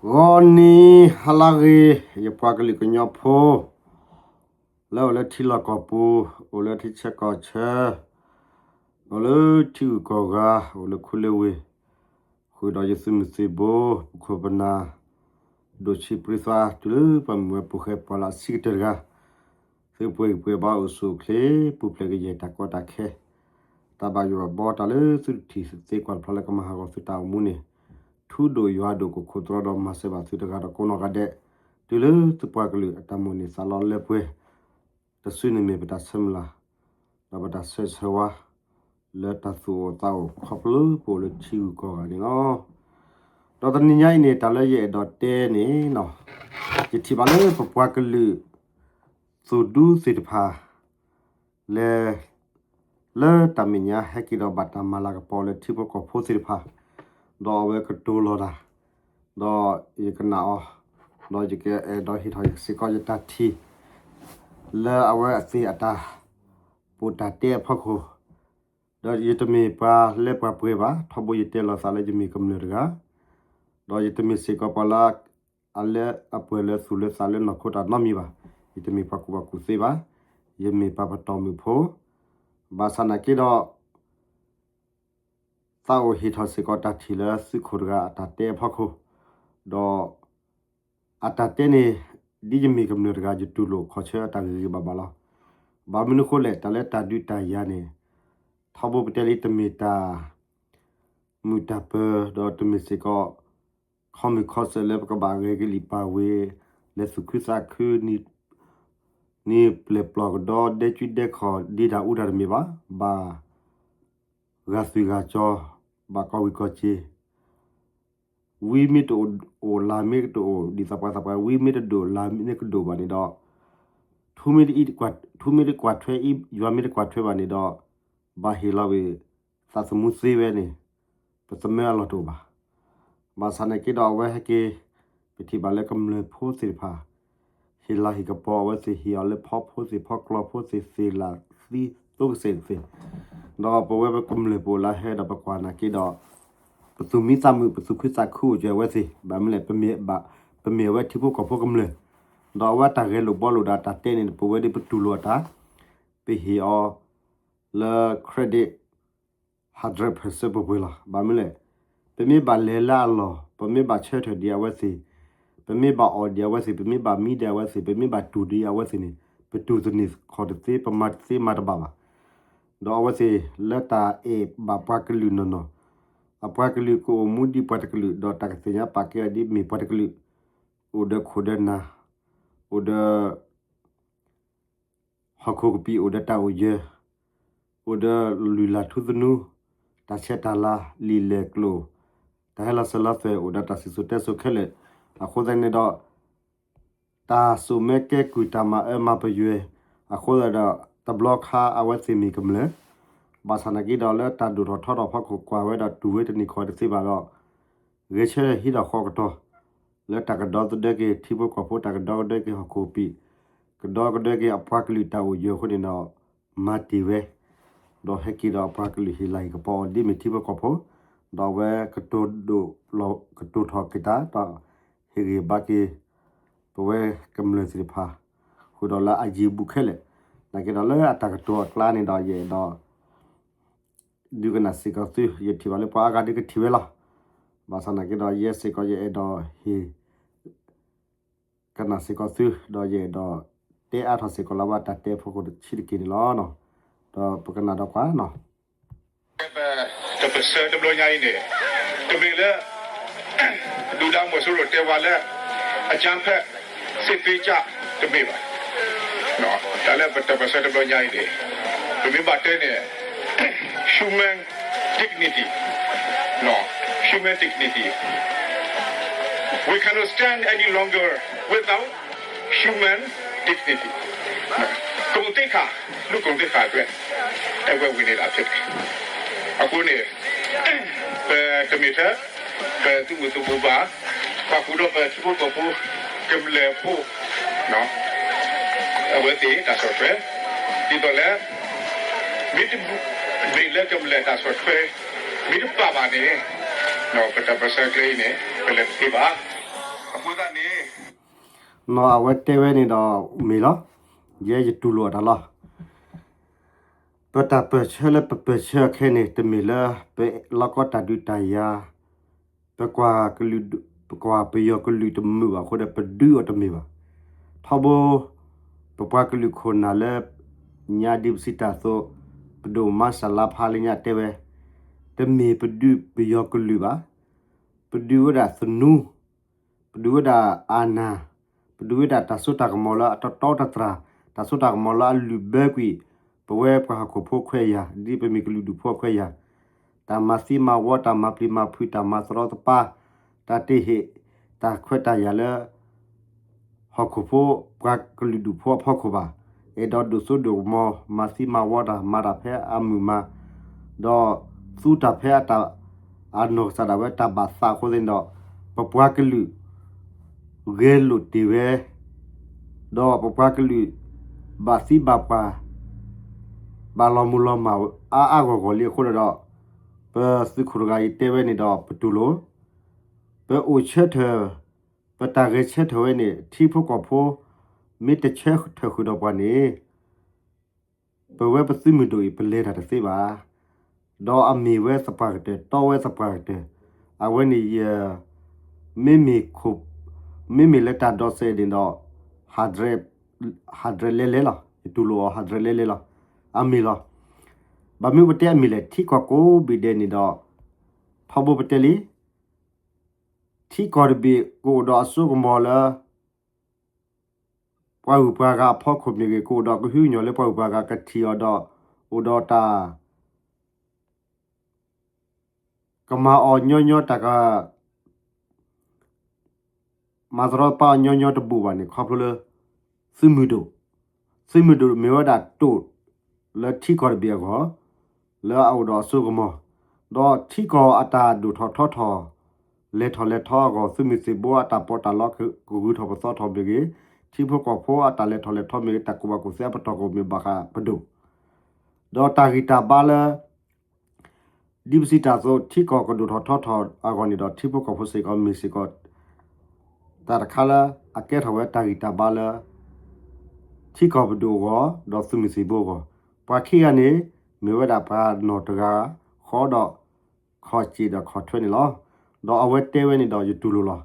ဂီၤနံၤဟါလၢဂ့ၤ, ယပှၤကလုာ်ကညီဖိ လၢအိၣ်လၢထံလီၢ်ကီၢ်ပူၤ, အိၣ်လၢထံဆၢကီၢ်ဆၢ, အိၣ်လၢထံဂုၤကီၢ်ဂၤ, အိၣ်လၢခူလၢဝ့ၢ်, ဃုာ်ဒီးယသုးမုၢ်သံၣ်ဘိ, ပခိၣ်ပနၢ်, ဒိၣ်ဆံးပြံသွါ တုၤလၢပှၤမုၢ်ဝဲပူၤဃဲပှၤလၢအဆံးကတၢၢ်တဂၤ, သုပှဲၤဂံၢ်ပှဲၤဘါအိၣ်ဆူၣ်အိၣ်ချ့, ပူၤဖျဲးကယဲၢ်တၢ်ကီတၢ်ခဲ, တၢ်ဘၣ်ယိၣ်ဘၣ်ဘီတၢ်လၢသုတထံၣ်သ့ကွၢ်တဖျါလၢကမၤဟးဂီၤသုတၢ်အိၣ်မူန့ၣ်, ထူဒိၣ်ယွၤဒိၣ်ကိၢ်ခိၣ်တြီဒီးမၤစၢၤဘၣ်သုတဂၤဒီးကိးနီၢ်ဂၤဒဲး, တုၤလၢသုပှၤကလုာ်အတၢ်မိၣ်န့ၢ်သးလီလၢပှဲၤ, တစုန့ၣ်မ့ၢ်ပတၢ်ဆၢမုၢ်လၢ်, ဒီးပတၢ်ဆၢဂ့ၤဆၢဝါ လၢတၢ်သူၣ်အိၣ်သးအိၣ်ခီဖျိပအိၣ်လၢထံဂုၤကီၢ်ဂၤန့ၣ်လီၤ. ဒီးတနံၤညါအံၤန့ၣ် တၢ်လၢယအဲၣ်ဒိးတဲန့ၣ်, ယထံၣ်ဘၣ်လၢပပှၤကလုာ် သူၣ်ဒူသ့ၣ်တဖၣ် လဲၤ လၢတၢ်မဲာ်ညါဟဲက့ၤဒီးဘၣ်တၢ်မၤလၤကပီၤလၢထံဖိကီၢ်ဖိသ့ၣ်တဖၣ်, ဒီးအဝဲကတိၤလီၤတၢ်, ဒီးယကနၣ်အီၤ, ဒီးယကအဲၣ်ဒိးဟ့ၣ်ထီၣ်စ့ၢ်ကီးယတၢ်ထံၣ် လၢအဝဲအသ့ၣ်အတၢ် ပိာ်တၢ်တဲအဖီခိၣ်, ဒီးယတမ့ၢ်ပှၤလၢပှၤပှဲၤဘၣ်, ထီဘိယတဲလီၤသးလၢယမ့ၢ်ကမျၢၢ်တဂၤ, ဒီးယတမ့ၢ်စ့ၢ်ကီးပှၤလၢ အလၢအပှဲၤလၢသူၣ်လၢသးလၢနီၢ်ခိတၢ်နီတမံၤဘၣ်, ယတမ့ၢ်ပှၤကူၣ်ဘၣ်ကူၣ်သ့ဘၣ်, ယမ့ၢ်ပှၤပတီၢ်မုၣ်ဖိ, ဘၣ်ဆၣ်နာ်က့ဒီး သးအိၣ်ဟ့ၣ်ထီၣ်စ့ၢ်ကီးတၢ်ထံၣ်လၢသုးခိၣ်တဂၤအတၢ်တဲအဖီခိၣ်, ဒီး အတၢ်တဲန့ၣ် ဒ်ယမ့ၢ်ကမျၢၢ်တဂၤ ယတူၢ်လိာ်ခီၣ်ဆၢအတၢ်ဂ့ၤဂ့ၤဘၣ်ဘၣ်လီၤ. ဘၣ်မနုၤအဃိလဲၣ်, တၢ်လၢတၢ်ဒုးတၢ်ယၤန့ၣ် ထီဘိပတဲလံတမ့ၢ်တၢ် မုာ်တၢ်ပၢၤ ဒီးတမ့ၢ်စ့ၢ်ကီး ခီမုၢ်ခီစၢၤလၢပကဘၣ်ဂဲၤကလံၣ်ပာ်ဝ့ၤ လဲၤသူၣ်ခုသးခု နံၤပျဲၢ်ပျီၢ်ကဒီး ဒဲကုဒဲခီၣ် ဒ့တၢ်အူတၢ်တမ့ၢ်ဘၣ်, ဘၣ် ဂာ်သွံၣ်ဂာ်စီၤ, ဘၣ်ကီၢ်ဝံၣ်ကီၢ်စ့ၤ, ဝံမ့ၢ်တအိၣ် လၤမ့ၢ်တအိၣ် ဒ်သးပှၢ်သးပှၢ် ဝံမ့ၢ်တဒိၣ် လၤမ့ၢ်တကဒိၣ်ဘၣ်န့ၣ်ဒီး ထူမ့ၢ်တကွၢ်ထွဲ ယွၤမ့ၢ်တကွၢ်ထွဲဘၣ်န့ၣ်ဒီး ဘၣ်ဟ့ၣ်လီၤဝံၤ သးသမူသ့ဝဲန့ၣ် ပသမၢအလီၢ်တအိၣ်ဘၣ်. ဘၣ်ဆၣ်နာ်က့ဒီးအဝဲဟဲက့ၤ ပထံၣ်ဘၣ်လၢကမျၢၢ်ဖိသ့ၣ်တဖၣ် ဟ့ၣ်လၤဟ့ၣ်ကပီၤအဝဲသ့ၣ် ဟ့ၣ်အီၤလၢဖီဖိသ့ၣ် ဖီကျီဖိသ့ၣ် သ့ၣ်လးသံသိကစဲးသ့ၣ်, ဒီးပဝဲပကမျၢၢ်ပအိၣ်လၢဟဲဒီးပကွၢ်နာ်က့ဒီး ပသူၣ်မံသးမုာ် ပသူၣ်ခုသးခုအိၣ်က့ၤအဝဲသ့ၣ် ဘၣ်မနုၤလဲၣ် ပမ့ၢ်အဝဲထံဖိကီၢ်ဖိကမျၢၢ်, ဒီးအဝဲတၢ်ဂဲၤလိာ်ဘှီလိာ်ဒီးတၢ်တဲန့ၣ် ပဝဲဒၣ်ပတူၢ်လိာ်အတၢ် ပဟ့ၣ်အီၤ လၢ credit hundred percent ပှဲၤပှဲၤလီၤ. ဘၣ်မနုၤလဲၣ်, ပမ့ၢ်ဘၣ်လဲၤလၢအလီၢ် ပမ့ၢ်ဘၣ်ဆၢထၢၣ်ဒံးအဝဲသ့ၣ်, ပမ့ၢ်ဘၣ်အီၣ်ဒံးအဝဲသ့ၣ် ပမ့ၢ်ဘၣ်မံဒံးအဝဲသ့ၣ် ပမ့ၢ်ဘၣ်တူၢ်ဒံးအဝဲသ့ၣ်န့ၣ် ပတူၢ်တန့ၢ်ခီၣ်တသ့ ပမၤတသ့မၤတဘၣ်ဘၣ်. ဒီးအဝဲသ့ၣ်လၢတၢ်အဲၣ်ဘၣ်ပှၤကလုာ်နီၢ်နီၢ်, အပှၤကလုာ်ကအိၣ်မူဒ်ပှၤတကလုာ် ဒီးတၢ်ကသ့ၣ်ညါပာ်ကဲအီၤဒ်မ့ၢ်ပှၤတကလုာ်, အိၣ်ဒီးခိၣ်ဒီးနၢ်, အိၣ်ဒီး ဟီၣ်ခိၣ်ကပံာ် အိၣ်ဒီးတၢ်အိၣ်ယၢၤ, အိၣ်ဒီးလုၢ်လၢ်ထူသနူ, တၢ်ဆဲးတၢ်လၤ လံာ်လဲၢ်ကျိာ်, တၢ်ဟဲလီၤစၢၤလီၤသွဲၣ် အိၣ်ဒီးတၢ်စံၣ်စိၤတဲစိၤခဲလၢာ်, အဃိသတးန့ၣ်ဒီး တၢ်စိာ်မၢကဲကုၢ် တၢ်မၤအၢမၤပယွဲၤ, အဃိသတးဒီး တဘျီခါအဝဲသ့ၣ်မ့ၢ်ကမျၢၢ်, ဘၣ်ဆၣ်နာ်က့ဒီးလၢတၢ်ဒိၣ်ထီၣ်ထီထီၣ်ဖီခိၣ်ကွၢ်ဝဲဒီးတူၢ်ဝဲတန့ၢ်ခီၣ်တသ့ဘၣ်ဒီး ဂဲၤဆၢထၢၣ်ဟံးထီၣ်ဃီကတီၢ် လၢတၢ်ကဒီသဒၢက့ၤထံဖိကီၢ်ဖိ တၢ်ကဒီကဒၢက့ၤဟီၣ်ခိၣ်ကပံာ်, ကဒီကဒၢက့ၤအပှၤကလုာ်တၢ်အိၣ်ယၢၤအဃိန့ၣ်ဒီး မၤတ့ၢ်ဝဲ, ဒီးဟဲက့ၤဒီးအပှၤကလုာ်ဟ့ၣ်လၤဟ့ၣ်ကပီၤအီၤဒ်မ့ၢ်ထံဖိကီၢ်ဖိ, ဒီးအဝဲကတိၤဒိၣ်လီၤ ကတိၤထီၣ်က့ၤတၢ် ဒီးဟ့ၣ်ဂံၢ်ဘါက့ၤ ပဝဲကမျၢၢ်သ့ၣ်တဖၣ် ဃုာ်ဒီးလၢအယံၤဘူးခဲလၢာ်, နာ်က့ဒီးလၢအတၢ်ကတိၤအကျါန့ၣ်ဒီး ယအဲၣ်ဒိး ဒုးကနၣ်စ့ၢ်ကီးသု, ယထံၣ်ဘၣ်လၢပှၤအါဂၤဒုးကထံၣ်ဝဲလီၤ. ဘၣ်ဆၣ်နာ်က့ဒီး ယဲစ့ၢ်ကီးယအဲၣ်ဒိးဟ့ၣ် ကနၣ်စ့ၢ်ကီးသု, ဒီးယအဲၣ်ဒိးတဲအါထီၣ်စ့ၢ်ကီးလၢဘၣ်တၢ်တဲဖိခိၣ်တဆံးတက့ၢ်န့ၣ်လီၤ. ဒီးပကနၣ်ဒီးကွၢ်နီၤ. တပစၢတဘျီညါအံၤန့ၣ် တမ့ၢ်လၢ ဒုၣ်ဒါမီၤစိရိၤတဲဝဲလၢ အကြမ်းဖက်စစ်သွေးကြွ တမ့ၢ်ဘၣ်. တၢ်လၢပတပစၢတဘျီညါအံၤန့ၣ် ပမ့ၢ်ဘၣ်တဲန့ၣ် human dignity, human dignity. We cannot stand any longer without human dignity. ဂုဏ်သိက္ခာ, လူ့ဂုဏ်သိက္ခာအတွက် တိုက်ပွဲဝင်နေတာဖြစ်တယ်. အဃိန့ၣ် ပတမ့ၢ်ထဲ ပသုးမုၢ်သံၣ်ဘိဘၣ်, ပာ်ဃုာ်ဒီးပထံဖိကီၢ်ဖိ ကမျၢၢ်ဖိ အဝဲသ့ၣ်တၢ်ဆီၣ်ထွဲ, ဒ်သိးလၢ မ့ၢ်တမ့ၢ်လၢကမျၢၢ်တၢ်ဆီၣ်ထွဲ မ့ၢ်တပာ်ဘၣ်န့ၣ် ပတပစၢကျဲအံၤန့ၣ် ပလဲၤတသ့ဘၣ်. အဃိသတးန့ၣ် နီၢ်အဝဲတဲဝဲန့ၣ်ဒီးမ့ၢ်လီၤ. ယဲယတူၢ်လိာ်အတၢ်လီၤ. ပတၢ်ပၢၢ်ဆၢလၢပပၢၢ်ဆၢအခဲန့ၣ် တမ့ၢ်လၢပလီၢ်ကီတၢ်ဒုးတၢ်ယၤ ပကွၢ်ကလုာ်ဒူၣ် ပကွၢ်ပယီၤကလုာ်တမုာ်ဘၣ်အဃိဒီး ပဒုးအီၤတမ့ၢ်ဘၣ်. ထီဘိ ပပှၤကလုာ်ခိၣ်နၢ်လၢ ညါဒ်ပစံးတၢ်အသိး ပဒိၣ်မါစၢ်လါဖးလၢညါတဲဝဲ, တမ့ၢ်ပဒုးပယီၤကလုာ်ဘၣ်. ပဒုးဝဲဒၣ်သနူ, ပဒုးဝဲဒၣ်အနၢ်, ပဒုးဝဲဒၣ်တၢ်စိတၢ်ကမီၤလၢအတတီတတြၢ်, တၢ်စိတၢ်ကမီၤလၢအလုၢ်ဘၢကွံာ် ပဝဲပှၤဟီၣ်ခိၣ်ဖိခွဲးယာ် ဒ်ပမ့ၢ်ကလုာ်ဒူၣ်ဖိခွဲးယာ်, တၢ်မၤသံမၤဝီ တၢ်မၤပျံၤမၤဖုး တၢ်မၤသရီသပၢၤ, တၢ်တဟ့ၣ် တၢ်ခွဲးတၢ်ယာ်လၢ ဟီၣ်ခိၣ်ဖိ ပှၤကလုာ်ဒူၣ်ဖိအဖီခိၣ်ဘၣ်. အဲၣ်ဒိးဒိၣ်စိဒိၣ်ကမီၤ မၤသံမၤဝီတၢ် မၤတၢ်ဖဲအမုာ်မၤ, ဒီးသူတၢ်ဖဲအတၢ် အနီၢ်ကစၢ်ဒၣ်ဝဲတၢ်ဘၣ်သးအဃိသတးန့ၣ်ဒီး ပပှၤကလုာ် ဂဲၤလိာ်တ့ၢ်ဝဲ, ဒီးပပှၤကလုာ် ဘၣ်သံဘၣ်ပှၢ် ဘၣ်လီၤမုၢ်လီၤမၢ်အါအါဂီၢ်ဂီၢ်လံအဃိန့ၣ်ဒီး ပသုးခိၣ်တဂၤအံၤတဲဝဲန့ၣ်ဒီး ပတူၢ်လိာ်, ပအိၣ်ဆၢထၢၣ် ပတၢ်ဂဲၤဆၢထၢၣ်ဝဲန့ၣ် ထံဖိကီၢ်ဖိ မ့ၢ်တဆၢထၢၣ်ဃုာ်ဒီးပှၤန့ၣ် ပဝဲပသုးမုၢ်ဒိၣ်အံၤ ပလဲၤတၢ်တသ့ဘၣ်. ဒီးအမ့ၢ်ဝဲသပှၢ်ကတၢၢ် တီဝဲသပှၢ်ကတၢၢ်, အဝဲန့ၣ်ယ မ့မ့ၢ်ခိၣ် မ့မ့ၢ်လၢတၢ်ဒိးစဲးန့ၣ်ဒီး ဟးဒြဲး ဟးဒြဲးလဲၤလဲၤလီၤ. ယတူၢ်လိာ်အီၤ ဟးဒြဲးလဲၤလဲၤလီၤ. အမ့ၢ်လီၤ. ဘၣ်မနုၤပတဲအမ့ၢ်လဲၣ် ထံကီၢ်ကိးဘ့ၣ်ဒဲးန့ၣ်ဒီး ထီဘိပတဲလံ ထံကီၢ်တဘ့ၣ်ကအိၣ်ဒီးအစိကမီၤလၢ ပှၤဂုၤပှၤဂၤအဖီခိၣ်မ့ၢ်ဂ့ၤ, ကအိၣ်ဒီးကဟုကညီၢ်လၢပှၤဂုၤပှၤဂၤကထံၣ်အီၤဒီး အိၣ်ဒီးတၢ် ကမၤအီၤညီညီ တၢ်က မၤသရီပာ်အီၤညီညီတဘူၣ်ဘၣ်န့ၣ် ခီဖျိလၢ သုးမုၢ်ဒိၣ်, သုးမုၢ်ဒိၣ်မ့ၢ်ဝဲဒၣ်တိာ် လၢထံကီၢ်တဘ့ၣ်အဂီၢ် လၢအအိၣ်ဒီးအစိကမီၤ, ဒီးထံကီၢ်အတၢ်ဒိၣ်ထီၣ်ထီထီၣ် လဲၤထီၣ်လဲၤထီအဂီၢ် သုးမုၢ်သံၣ်ဘိအတၢ်ပီးတၢ်လီကဂုၤထီၣ်ပသီထီၣ်မ့ၢ်ဂ့ၤ, ထံဖိကီၢ်ဖိအတၢ်လဲၤထီၣ်လဲၤထီမ့ၢ်ဂ့ၤ, တၢ်ကူၣ်ဘၣ်ကူၣ်သ့အပတီၢ်ကအိၣ်မ့ၢ်ဘၣ်ဃးပဒိၣ်, ဒီးတၢ်ဂံၢ်တၢ်ဘါလၢ ဒ်ပစံးတၢ်အသိး ထံကီၢ်ကဒိၣ်ထီၣ်ထီထီၣ်အဂီၢ်န့ၣ်ဒီး ထံဖိကီၢ်ဖိစ့ၢ်ကီးမ့ၢ်စ့ၢ်ကီး တၢ်တခါလၢအကဲထီၣ်ဝဲတၢ်ဂံၢ်တၢ်ဘါလၢ ထံကီၢ်ပဒိၣ်အဂီၢ် ဒီးသုးမုၢ်သံၣ်ဘိအဂီၢ်, ပှၤခံဂၤန့ၣ် မ့ၢ်ဝဲဒၣ်ပှၤနီၢ်တဂၤ ဃီဒီး ခီၣ်စ့ၣ်ဒီးခီၣ်ထွဲန့ၣ်လီၤ. ဒီးအဝဲတဲဝဲန့ၣ်ဒီးယတူၢ်လိာ်လီၤ.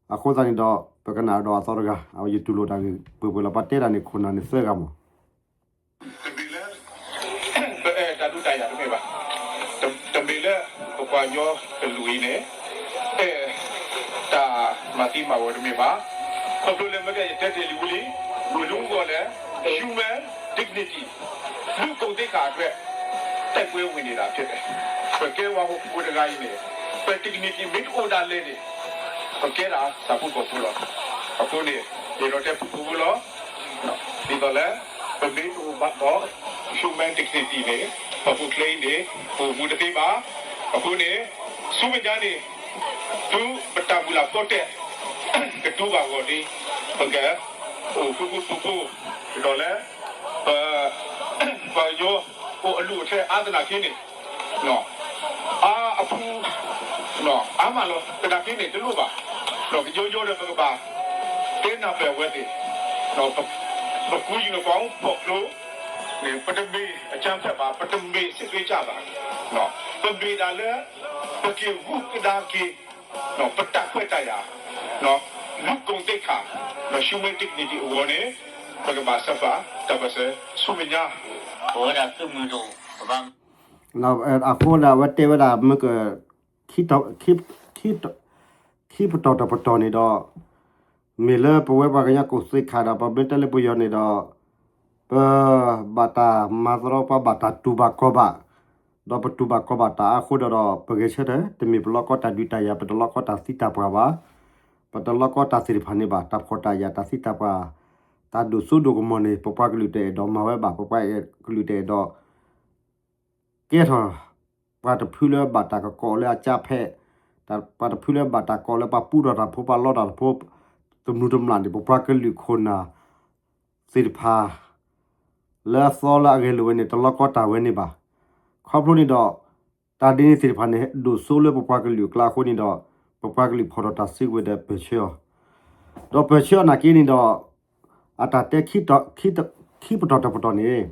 အဃိသတးန့ၣ်ဒီး ပကနၣ်ဒီးအသီတဂၤ ယတူၢ်လိာ်တၢ်ဂ့ၢ်ပှဲၤပှဲၤလီၤ. ပှၤတဲတၢ်န့ၣ်ခိၣ်နၢ်န့ၣ်သၢဂၤမး တမ့ၢ်လၢ ပအဲၣ်တၢ်ဒုးတၢ်ယၤတမ့ၢ်ဘၣ်. တမ့ၢ်လၢ ပပှၤကညီကလုာ်အံၤန့ၣ် အဲၣ်တၢ်မၤသံမၤဝီတမ့ၢ်ဘၣ်. ခီဖျိလၢမ့ၢ်ကယတဲတ့ၢ်လံဝံၤလံ မနုၤအဂီၢ်လဲၣ် human dignity လူ့ဂုဏ်သိက္ခာအတွက် တိုက်ပွဲဝင်နေတာဖြစ်တယ်. ပကဲဝဲဟီၣ်ခိၣ်ဖိတဂၤအံၤန့ၣ် ပ dignity မ့ၢ်တအိၣ်ဒၣ်လဲာ်န့ၣ် ပကဲဒၣ်ဆၣ်ဖိကီၢ်ဖိလီၤ. အဃိန့ၣ် ယအဲၣ်ဒိးတဲဖုၣ်ဖုၣ်ဖိလီၤ. ဒ်သိးလၢ ပမ့ၢ်တအိၣ်ဘၣ်ဒီး human dignity န့ၣ် ပဖိချ့အံၤန့ၣ် ပအိၣ်မူတသ့ဘၣ်. အဃိန့ၣ် ဆူမဲာ်ညါန့ၣ် တုၤပတၢ်မုၢ်လၢ်ပီၣ်တဲၣ် ကတူၢ်ဘၣ်အဂီၢ်န့ၣ် ပကအိၣ်ဃူဃူဖိးဖိး ကဒီးလၢ ပ ပှၤကညီအိၣ်အလုၢ်အထၢအါသနာ်က့န့ၣ် အါအဖု အါမးလီၤ. သနာ်က့န့ၣ် တလိၣ်ဘၣ်. ဒီးကညီညီဒီးပကဘၣ် တဲနၢ်ပၢၢ်အဝဲသ့ၣ် ပ ပကူယူၤနကွၢ်ဖီၣ်ကျိ န့ၣ် ပတမ့ၢ်အကြမ်းဖက်ဘၣ်, ပတမ့ၢ်စစ်သွေးကြးဘၣ်. ပမ့ၢ်ဒၣ်လၢ ပက့ၤဂုာ်ကဒါက့ၤ ပတၢ်ခွဲးတၢ်ယာ် လူ့ဂုဏ်သိက္ခာ ဒီး human dignity အဂီၢ်န့ၣ် ပကဘၣ်စၢဖးတၢ်ပၢၢ်ဆၢဆူမဲာ်ညါ ပဝဲဒၣ်သုးမုၢ်ဒိၣ် ပဘၣ် အဃိဒီးအဝဲတဲဝဲဒၣ်မ့ၢ်က ခံ ခံပတီၢ်တပတီၢ်န့ၣ်ဒီး မ့ၢ်လၢပဝဲပှၤကညီဂုဏ်သိက္ခာဒီး ပမ့ၢ်တဲလၢပယီၤန့ၣ်ဒီး ပဘၣ်တၢ်မၤသရီပှၤဘၣ်တၢ်တူၢ်ဘၣ်ကီၢ်ဘၣ်, ဒီးပတူၢ်ဘၣ်ကီၢ်ဘၣ်တၢ်အဃိဒီး ပဂဲၤဆၢထၢၣ် တမ့ၢ်ပလီၢ်ကီတၢ်ဒုးတၢ်ယၤ ပတလီၢ်ကီတၢ်သံတၢ်ပှၢ်ဘၣ်, ပတလီၢ်ကီတၢ်သ့ၣ်တဖၣ်န့ၣ်ဘၣ်, တၢ်ဖှီၣ်တၢ်ယာ်တၢ်သံတၢ်ပှၢ်, တၢ်ဒိၣ်စိဒိၣ်ကမီၤန့ၣ် ပပှၤကလုာ်တအဲၣ်ဒိးမၤဝဲဘၣ်, ပပှၤကလုာ်တအဲၣ်ဒိး ကဲထီၣ် ပှၤတဖုလၢဘၣ်တၢ်ကကိးလၢအကၠါဖဲး, ပှၤတဖုလၢဘၣ်တၢ်ကိးလၢပှၤပူထီၣ်တၢ်ဖိ ပှၤလီတၢ်ဖိ တမျၢ်တမျၢ်န့ၣ် ပပှၤကလုာ်ခိၣ်နၢ်သ့ၣ်တဖၣ် လၢအသီလၢအဂဲၤလိာ်ဝဲန့ၣ် တလီၢ်ကီတၢ်ဝဲန့ၣ်ဘၣ်. ခီဖျိန့ၣ်ဒီး တၢ်ဒ်န့ၣ်သ့ၣ်တဖၣ်န့ၣ် ဒိၣ်စိလၢပပှၤကလုာ်အကျါအဃိန့ၣ်ဒီး ပပှၤကလုာ်ဖီၣ်ထီၣ်တၢ်စုကဝဲၤဒီးပၢၢ်ဆၢအီၤ, ဒီးပၢၢ်ဆၢအီၤနာ်က့န့ၣ်ဒီး အတၢ်တဲခံပတီၢ်တပတီၢ်န့ၣ်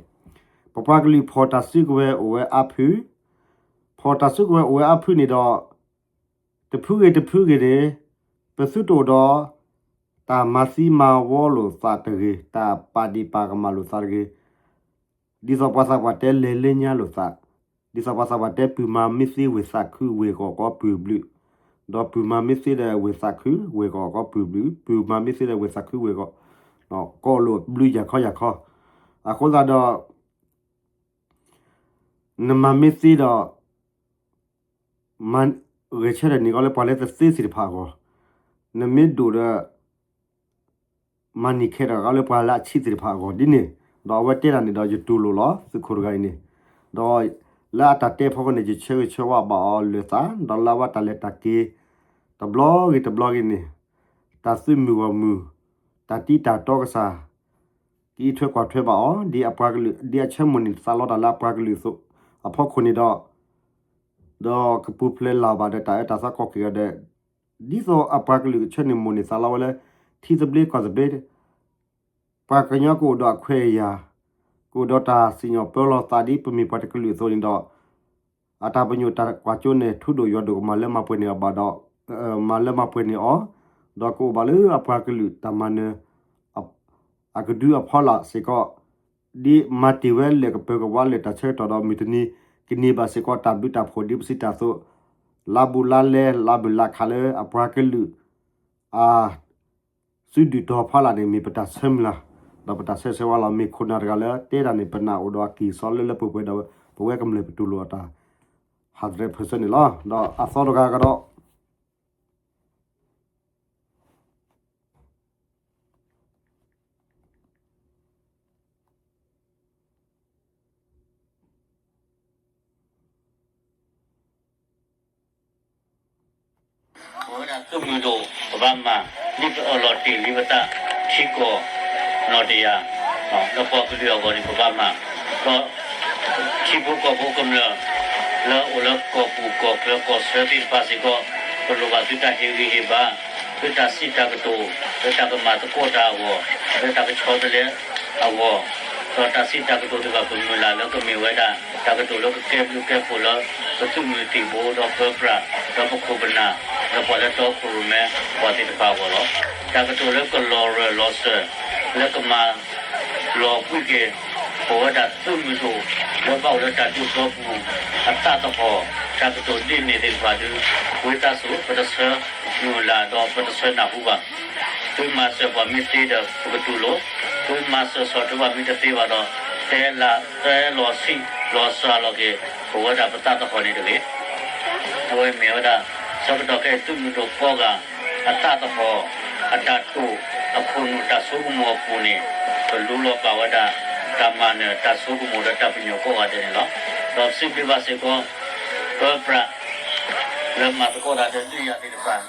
ပပှၤကလုာ်ဖီၣ်တၢ်စုကဝဲၤအိၣ်ဝဲအါဖု, ဖီၣ်တၢ်စုကဝဲၤအိၣ်ဝဲအါဖုန့ၣ်ဒီး တဖုဂ့ၤတဖုဂ့ၤန့ၣ် ပသုတအိၣ်ဒီး တၢ်မၤသံမၤဝီလိာ်သးတဂ့ၤ, တၢ်ပာ်ဒံးပာ်ကမၣ်လိာ်သးတဂ့ၤ, ဒ်သိးပှၤသးပှၢ်တဲလဲၤလၢညါလိာ်သး, ဒ်သိးပှၤသးပှၢ်တဲပုၢ်မၤမ့ၢ်သ့ဝ့ၢ်သးခုဝ့ၢ်ဂီၢ်ကီးပုၢ်ဘျုး, ဒီးပုၢ်မၤမ့ၢ်သ့ဒီးဝ့ၢ်သးခုဝ့ၢ်ဂီၢ်ကီးပုၢ်ဘျုး, ပုၢ်မၤမ့ၢ်သ့ဒီးဝ့ၢ်သးခုဝ့ၢ်ဂီၢ်, ကီးလိာ်ဘျုးယၤခီယၤခီ, အဃိသတးဒီး နမၤမ့ၢ်သ့ဒီး မၤဂဲၤဆၢထၢၣ်န့ၢ်ကီးလၢပှၤလၢတသ့သ့ၣ်တဖၣ်အဂီၢ်, နမ့ၢ်ဒိၣ်ဒီး မၤန့ၢ်ခဲဒီးဂၤလၢပှၤလၢအဆံးသ့ၣ်တဖၣ်အဂီၢ်ဒ်န့ၣ်, ဒီးအဝဲတဲဒၣ်န့ၣ်ဒီးယတူၢ်လိာ်လီၤ သုးခိၣ်တဂၤအံၤန့ၣ်, ဒီးလၢအတၢ်တဲဖီခိၣ်န့ၣ် ယဆၢဂ့ၤဆၢဝါဘၣ်အီၤလၢာ်သး, ဒီးလၢအဝဲတၢ်လဲၤတၢ်က့ၤ တဘျီဂ့ၤတဘျီဂ့ၤန့ၣ်, တၢ်သုးမုၢ်ဂီၢ်မုၢ်, တၢ်တံၤတၢ်တီကစၢ် ကအံးထွဲကွၢ်ထွဲဘၣ်အီၤ ဒ်အပှၤကလုာ် ဒ်အဆၢမိၣ်န့ၢ်သးလီတၢ်လၢအပှၤကလုာ်အသိး အဖီခိၣ်န့ၣ်ဒီး, ဒီးကပူၤဖျဲးလၢ်ဘၣ်ဒီးတၢ်အၢတၢ်သီကီၢ်က့ၤအီၤဒီး, ဒ်သိးအပှၤကလုာ်ကဆၢန့ၣ်မိၣ်န့ၢ်သးလီဝဲလၢ ထံသဘျ့ကီၢ်သဘျ့ ပှၤကညီကအိၣ်ဒီးအခွဲးအယာ်, ကအိၣ်ဒီးတၢ်စံၣ်ညီၣ်ပၢလီၤသးဒ်ပမ့ၢ်ပှၤတကလုာ်အသိးန့ၣ်ဒီး, အတၢ်ပညိၣ်တၢ်ကွၢ်စိန့ၣ် ထူဒိၣ်ယွၤဒိၣ်ကမၤလၢမၤပှဲၤန့ၢ်အီၤဘၣ်ဒီး, မၤလၢမၤပှဲၤန့ၢ်အီၤ, ဒီးကအိၣ်ဘၣ်လၢအပှၤကလုာ်တၢ်မၤနၢၤ အကဒုအဖီလာ်စ့ၢ်ကီး, ဒ်မၤတ့ၢ်ဝဲလၢကပၢၤကဝါလၢာ်တၢ်ဆၢကတီၢ်ဒီးမုၢ်တနံၤကန့ၢ်ဘၣ်စ့ၢ်ကီး တၢ်ဘျုးတၢ်ဖှိၣ်ဒ်ပစံးတၢ်အသိး, လါဘူးလါလဲ လါဘုၣ်လါခးလၢအပှၤကလုာ် အ စုဒုၣ်တီၤဖီလာ်န့ၣ် မ့ၢ်ပတၢ်ဆၢမုၢ်လၢ်, ဒီးပတၢ်ဆၢဆၢဝါလီၤ. မ့ၢ်ခိၣ်နၢ်တဂၤလၢတဲတၢ်န့ၣ် ပနၢ်အိၣ်ဒီးအကံၢ်စီလၢလၢပှဲၤပှဲၤဒီး ပဝဲကမျၢၢ်ပတူၢ်လိာ်အတၢ် ဟးသရဲးဖၢၣ်ဆၢန့ၣ်လီၤ. ဒီးအသီတဂၤကဒီး ပဝဲဒၣ်သုးမုၢ်ဒိၣ် ပဘၣ်မၤ ဒ်ပအၢၣ်လီၤတ့ၢ်လံပသး ထံကီၢ်နီၢ်တယၢ် လၢပှၤကလုာ်အဂီၢ်န့ၣ် ပဘၣ်မၤ, ဒီးထံဖိကီၢ်ဖိကမျၢၢ် လၢအအိၣ်လၢကီၢ်ပူၤကီၢ်ချၢကီၢ်ဆၢသ့ၣ်တဖၣ်စ့ၢ်ကီး ပလိၣ်ဘၣ်သုတၢ်ဟ့ၣ်ဂံၢ်ဟ့ၣ်ဘါ လၢတၢ်စံးတၢ်ကတိၤ လၢတၢ်ကမၤသကိးတၢ်အဂီၢ် လၢတၢ်ကဆီတလဲအဂီၢ် ဒီးတၢ်စံးတၢ်ကတိၤတဖၣ် ပမုၢ်လၢ်လၢကမ့ၢ်ဝဲဒၣ် တၢ်ကတိၤလၢကကဲဘျုးကဲဖှိၣ်လၢ ပသုးမုၢ်သံၣ်ဘိ ဒီးပၢပြး ဒီးပခိၣ်ပနၢ် ဒီးပှၤလၢတီခိၣ်ရိၣ်မဲ ပှၤသ့ၣ်တဖၣ်အဂီၢ်လီၤ. တၢ်ကတိၤလၢကလီၤရၢၢ်လီၤစၢၤ လၢကမၤလီၤကွံာ်က့ၤ ပဝဲဒၣ်သုးမုၢ်ဒိၣ် လၢဘၣ်အိၣ်လၢတၢ်ဒူသီပူၤ အသးသဟီၣ် တၢ်ကတိၤဒ်န့ၣ်သ့ၣ်တဖၣ်ဒုး ဝံသးစူၤ ပတဆၢမုၢ်လၢ်ဒီးပတဆၢနၢ်ဟူဘၣ်. သုမၤစၢၤပှၤမ့ၢ်သ့ဒီး ပကတူၢ်လိာ်, သုမၤစၢၤဆီၣ်ထွဲပှၤမ့ၢ်တသ့ဘၣ်ဒီး တဲလၢ တဲလီၤဆံးလီၤစှၤလီၤက့ၤ ပဝဲဒၣ်ပသးသဟီၣ်န့ၣ်တဂ့ၤ. အဝဲမ့ၢ်ဝဲဒၣ် ဆၢကတီၢ်ခဲအံၤ သုးမုၢ်ဒိၣ်ကိးဂၤ အသးသဟီၣ် အတၢ်တိာ် အခိၣ်နူာ်တၢ်ဆိကမိၣ်အပူၤန့ၣ် ပလူလီၤပာ်ဝဲဒၣ် တၢ်မၤနၢၤတၢ်ဆိကမိၣ်ဒီးတၢ်ပညိၣ်ကိးဂၤဒဲးန့ၣ်လီၤ. ဒီးစံးဘျုးဘၣ်စ့ၢ်ကီး ပၢပြး လၢမၤသကိးတၢ်ဒီးဒုးယၤသ့ၣ်တဖၣ်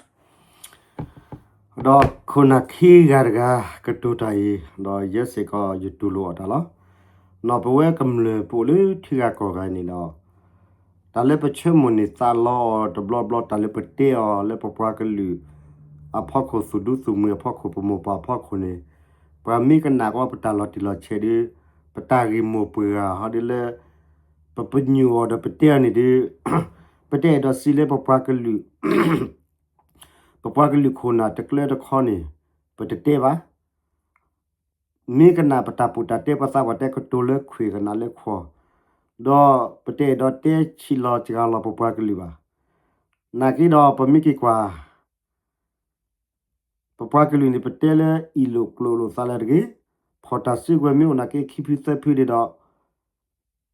ဒီးခိၣ်နၢ်ခံဂၤတဂၤကတိၤတၢ်အံၤ ဒီးယဲစ့ၢ်ကီးယတူၢ်လိာ်အီၤတၢ်လီၤ. နီၢ်ပဝဲကမျၢၢ်ပအိၣ်လၢထံဂၤကီၢ်ဂၤန့ၣ်ဒီး တၢ်လၢပဆၢမိၣ်န့ၢ်သးလီအီၤတဘျီဘျီ တၢ်လၢပတဲအီၤလၢပပှၤကလုာ်အဖီခိၣ် သူၣ်ဒူသူၣ်မှံအဖီခိၣ် ပမိၢ်ပၢ်အဖီခိၣ်န့ၣ် ပှၤမ့ၢ်ကနၣ်ကီးပတၢ်လီၤတံၢ်လီၤဆဲးဒုး ပတၢ်ဂ့ၢ်မိၢ်ပှၢ်ဂၤဟီဒ်လၢ ပပညိၣ်အီၤဒီးပတဲအီၤန့ၣ်ဒုး ပတအဲၣ်ဒိးစံးလၢပပှၤကလုာ် ပပှၤကလုာ်ခိၣ်နၢ်တကျၢတခီန့ၣ် ပတတဲဘၣ်. မ့ၢ်ကနၣ်ပတၢ်ပူၣ်တၢ်တဲ ပသးပှၢ်တဲကတိၤလၢခွံၣ်ကနၣ်လၢခွီၣ်, ဒီးပတအဲၣ်ဒိးတဲဆံးလီၤစှၤလီၤပပှၤကလုာ်ဘၣ်. နာ်က့ဒီးပမ့ၢ်က့ၤကွၢ် ပပှၤကလုာ်န့ၣ် ပတဲလၢအ့ၣ်လိာ်ကျိာ်လိာ်သးလၢတဂ့ၤ, ဖီၣ်တၢ်စုကဝဲၤမ့ၢ်အိၣ်နာ်က့ခံဖုသၢဖုန့ၣ်ဒီး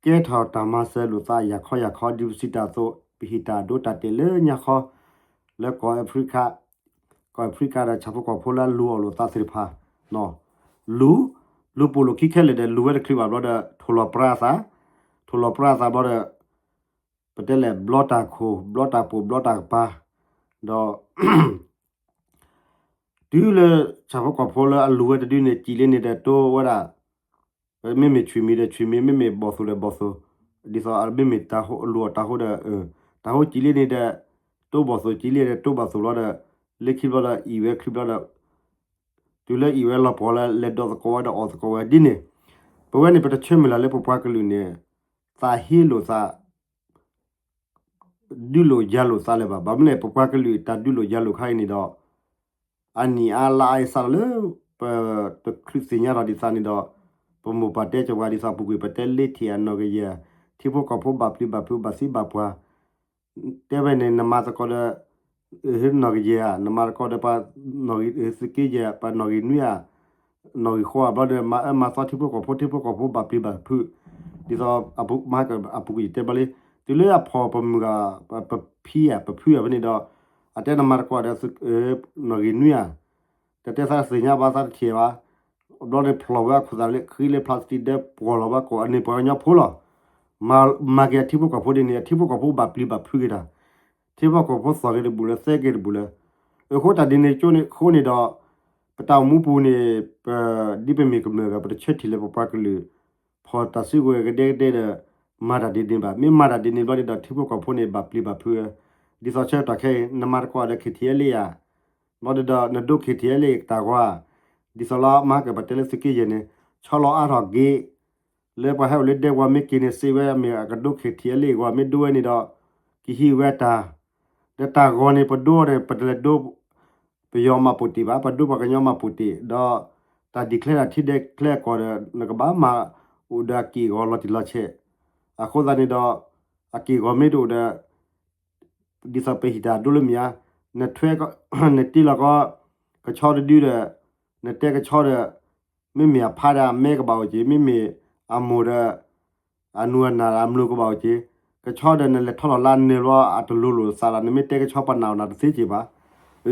ကဲထီၣ်တၢ်မၤစၢၤလိာ်သးယၤခီယၤခီ ဒ်ပစံးတၢ်အသိး ပဟ့ၣ်တၢ်အဒိတၢ်တဲာ်လၢညါဃီ လၢကီၢ်အဖရံကၤ, ကီၢ်အဖရံကၤဒီးဆၣ်ဖိကီၢ်ဖိလၢအလူၤအီၣ်လိာ်သးသ့ၣ်တဖၣ် လူၤ, လူၤပိာ်လိာ်ခံခဲလၢာ်ဒီး လူၤဝဲတချုးဘၣ်ဘျီဒီး ထိၣ်လီၤပြါအသး, ထိၣ်လီၤပြါအသးဘျီဒီး ပတဲလဲၣ် ဘျီတၢ်ခိၣ် ဘျီတၢ်ပိာ် ဘျီတၢ်ကပၤ, ဒီး တုၤလၢဆၣ်ဖိကီၢ်ဖိလၢအလူၤဝဲတဒုန့ၣ် စံၣ်လံန့ၣ်ဒီး တိဝဲဒၣ် မ့မ့ၢ်ဆွံၣ်မံၤဒီးဆွံၣ်မံၤ မ့မ့ၢ်ဘီၣ်သိၣ်ဒီးဘီၣ်သိၣ်, ဒ်သိးအမ့မ့ၢ်တၢ်ဟိလူၤအီၣ်တၢ်ဟိဒီး တၢ်ဟိစံၣ်လံန့ၣ်ဒီး တိၢ်ဘီၣ်သိးကံလံဒီး တိၢ်ဘီၣ်သိးဘျီဒီး လၢခံဘျီဒီး အံၤဝဲချံဘျီဒီး တုၤလၢအံၤဝဲလီၤပှီၢ်လၢ လဲၤဒိးသကိးဝဲဒီးအီၣ်သကိးဝဲဒ်န့ၣ်, ပဝဲန့ၣ် ပတဆၢမုၢ်လၢ်လၢပပှၤကလုာ်န့ၣ် သးဟ့လိာ်သး ဒုးလိာ်ယၤလိာ်သးလၢၤဘၣ်. ဘၣ်မနုၤလဲၣ် ပပှၤကလုာ်တၢ်ဒုးလိာ်ယၤလိာ်ခါအံၤန့ၣ်ဒီး အနံၣ်အါလါအါအံၤစးထီၣ်လၢ ပတချုးသ့ၣ်ညါထီၣ်ဒံးသးန့ၣ်ဒီး ပမိၢ်ပၢ်တဲကဝၤဒ်သိး ပူၤကွံာ်ပတဲလ့ထံၣ်အနီၢ်ကယဲၢ် ထံဖိကီၢ်ဖိဘၣ်ပျံၤဘၣ်ဖုးဘၣ်သံဘၣ်ပှၢ် တဲဝဲန့ၣ် နမၤသကိးဒီး နီၢ်ကယဲၢ်ဧါ, နမၤသကိးဒီးပှၤ သုးက့ယဲၢ် ပှၤနီၢ်ဂံၢ်နွံဧါ, နီၢ်ဂံၢ်ဃိးဧါ ဘျီဒီး မၤအၢမၤသီထံဖိကီၢ်ဖိ ထံဖိကီၢ်ဖိဘၣ်ပျံၤဘၣ်ဖုး, ဒ်သိး အပူၤကွံာ်တဲဘျီလံ, တုၤလၢအဖီၣ်ပမုၢ်ဂၤ ပဖံဧါ ပဖုဧါဖဲန့ၣ်ဒီး အတဲနမၤသကိးဒီး နီၢ်ဂံၢ်နွံဧါ တတဲသးသ့ၣ်ညါဘၣ်သးတထံၣ်ဘၣ်, ဘျီန့ၣ်ဖျီၣ်ဝဲအခိၣ်သးလၢဃံလၢ plastic ဒဲပှီၢ်လီၤဝဲကိး အန့ၣ်ပှၤကညီဖိလီၤ. မၤက့ၤအထံဖိကီၢ်ဖိဒ်န့ၣ် အထံဖိကီၢ်ဖိဘၣ်ပျံၤဘၣ်ဖုးက့ၤတၢ်, ထံဖိကီၢ်ဖိသီၣ်က့ၤတဘူၣ်လၢ သဲက့ၤတဘူၣ်လၢ, အဃိတၢ်ဒ်န့ၣ်ကၠိန့ၣ်အဃိန့ၣ်ဒီး ပတၢ်အိၣ်မူပူၤန့ၣ် ပ ဒ်ပမ့ၢ်ကမျၢၢ်ဂၤ ပတဆၢထံၣ်လၢပပှၤကလုာ် ဖီၣ်တၢ်စုကဝဲၤကဒဲကဒဲဒီး မၤတၢ်ဒ်န့ၣ်ဘၣ်. မ့ၢ်မၤတၢ်ဒ်န့ၣ်ဘျီန့ၣ်ဒီး ထံဖိကီၢ်ဖိန့ၣ် ဘၣ်ပျံၤဘၣ်ဖုး, ဒ်သိးဆၢကတီၢ်ခဲအံၤ နမၤသကိးဒီး KTLA ဧါ, ဘျီဒီး နဒိ KTLA တၢ်ဂီၤဧါ, ဒ်သိးလၢမၤက့ၤပတဲလၢသုးက့ယဲၢ်န့ၣ် ဆီလီၤအါထီၣ်က့ၤ လၢပှၤဟဲအိၣ်လၢဒဲကဝီၤမ့ၢ်က့ၤန့ၣ် စံးဝဲမ့ၢ်အကဒိ KTLA အဂီၢ် မ့ၢ်ဒိဝဲန့ၣ်ဒီး ကဟံးဝဲတၢ်, ဒီးတၢ်ဂီၤန့ၣ် ပဒိန့ၣ် ပတလဲၤဒိ ပယီၤမၤပိာ်တ့ၢ်ဘၣ်, ပဒိပှၤကညီမၤပိာ်တ့ၢ်, ဒီးတၢ် declare တၢ်ထံ declare ကီၢ်ဒီး နကဘၣ်မၤအိၣ်ဒီးအက့ၢ်အဂီၤလီၤတံၢ်လီၤဆဲး, အဃိသတးန့ၣ်ဒီး အက့ၢ်အဂီၤမ့ၢ်တအိၣ်ဒီး ဒ်သိးပဟံးတၢ်ဒိလၢမ့ၢ်ဧါ, နထွဲ နတ့လီၤကီ ကဆီတဒုဒီး နတဲကဆီဒီး မ့မ့ၢ်အဖါဒီးအမဲကဘၣ်အိၣ်က့ၤ, မ့မ့ၢ်အမိၢ်ဒီး အနူအနၢ်အမျိၤကဘၣ်အိၣ်က့ၤ, ကဆီဒီးနလဲၤထီၣ်လီၤလၢအနၢၤဘျီ အတလိၤလိာ်သးလီၤ, နမ့ၢ်တဲကဆီပှၤနာ်အီၤနၤတသ့က့ၤဘၣ်.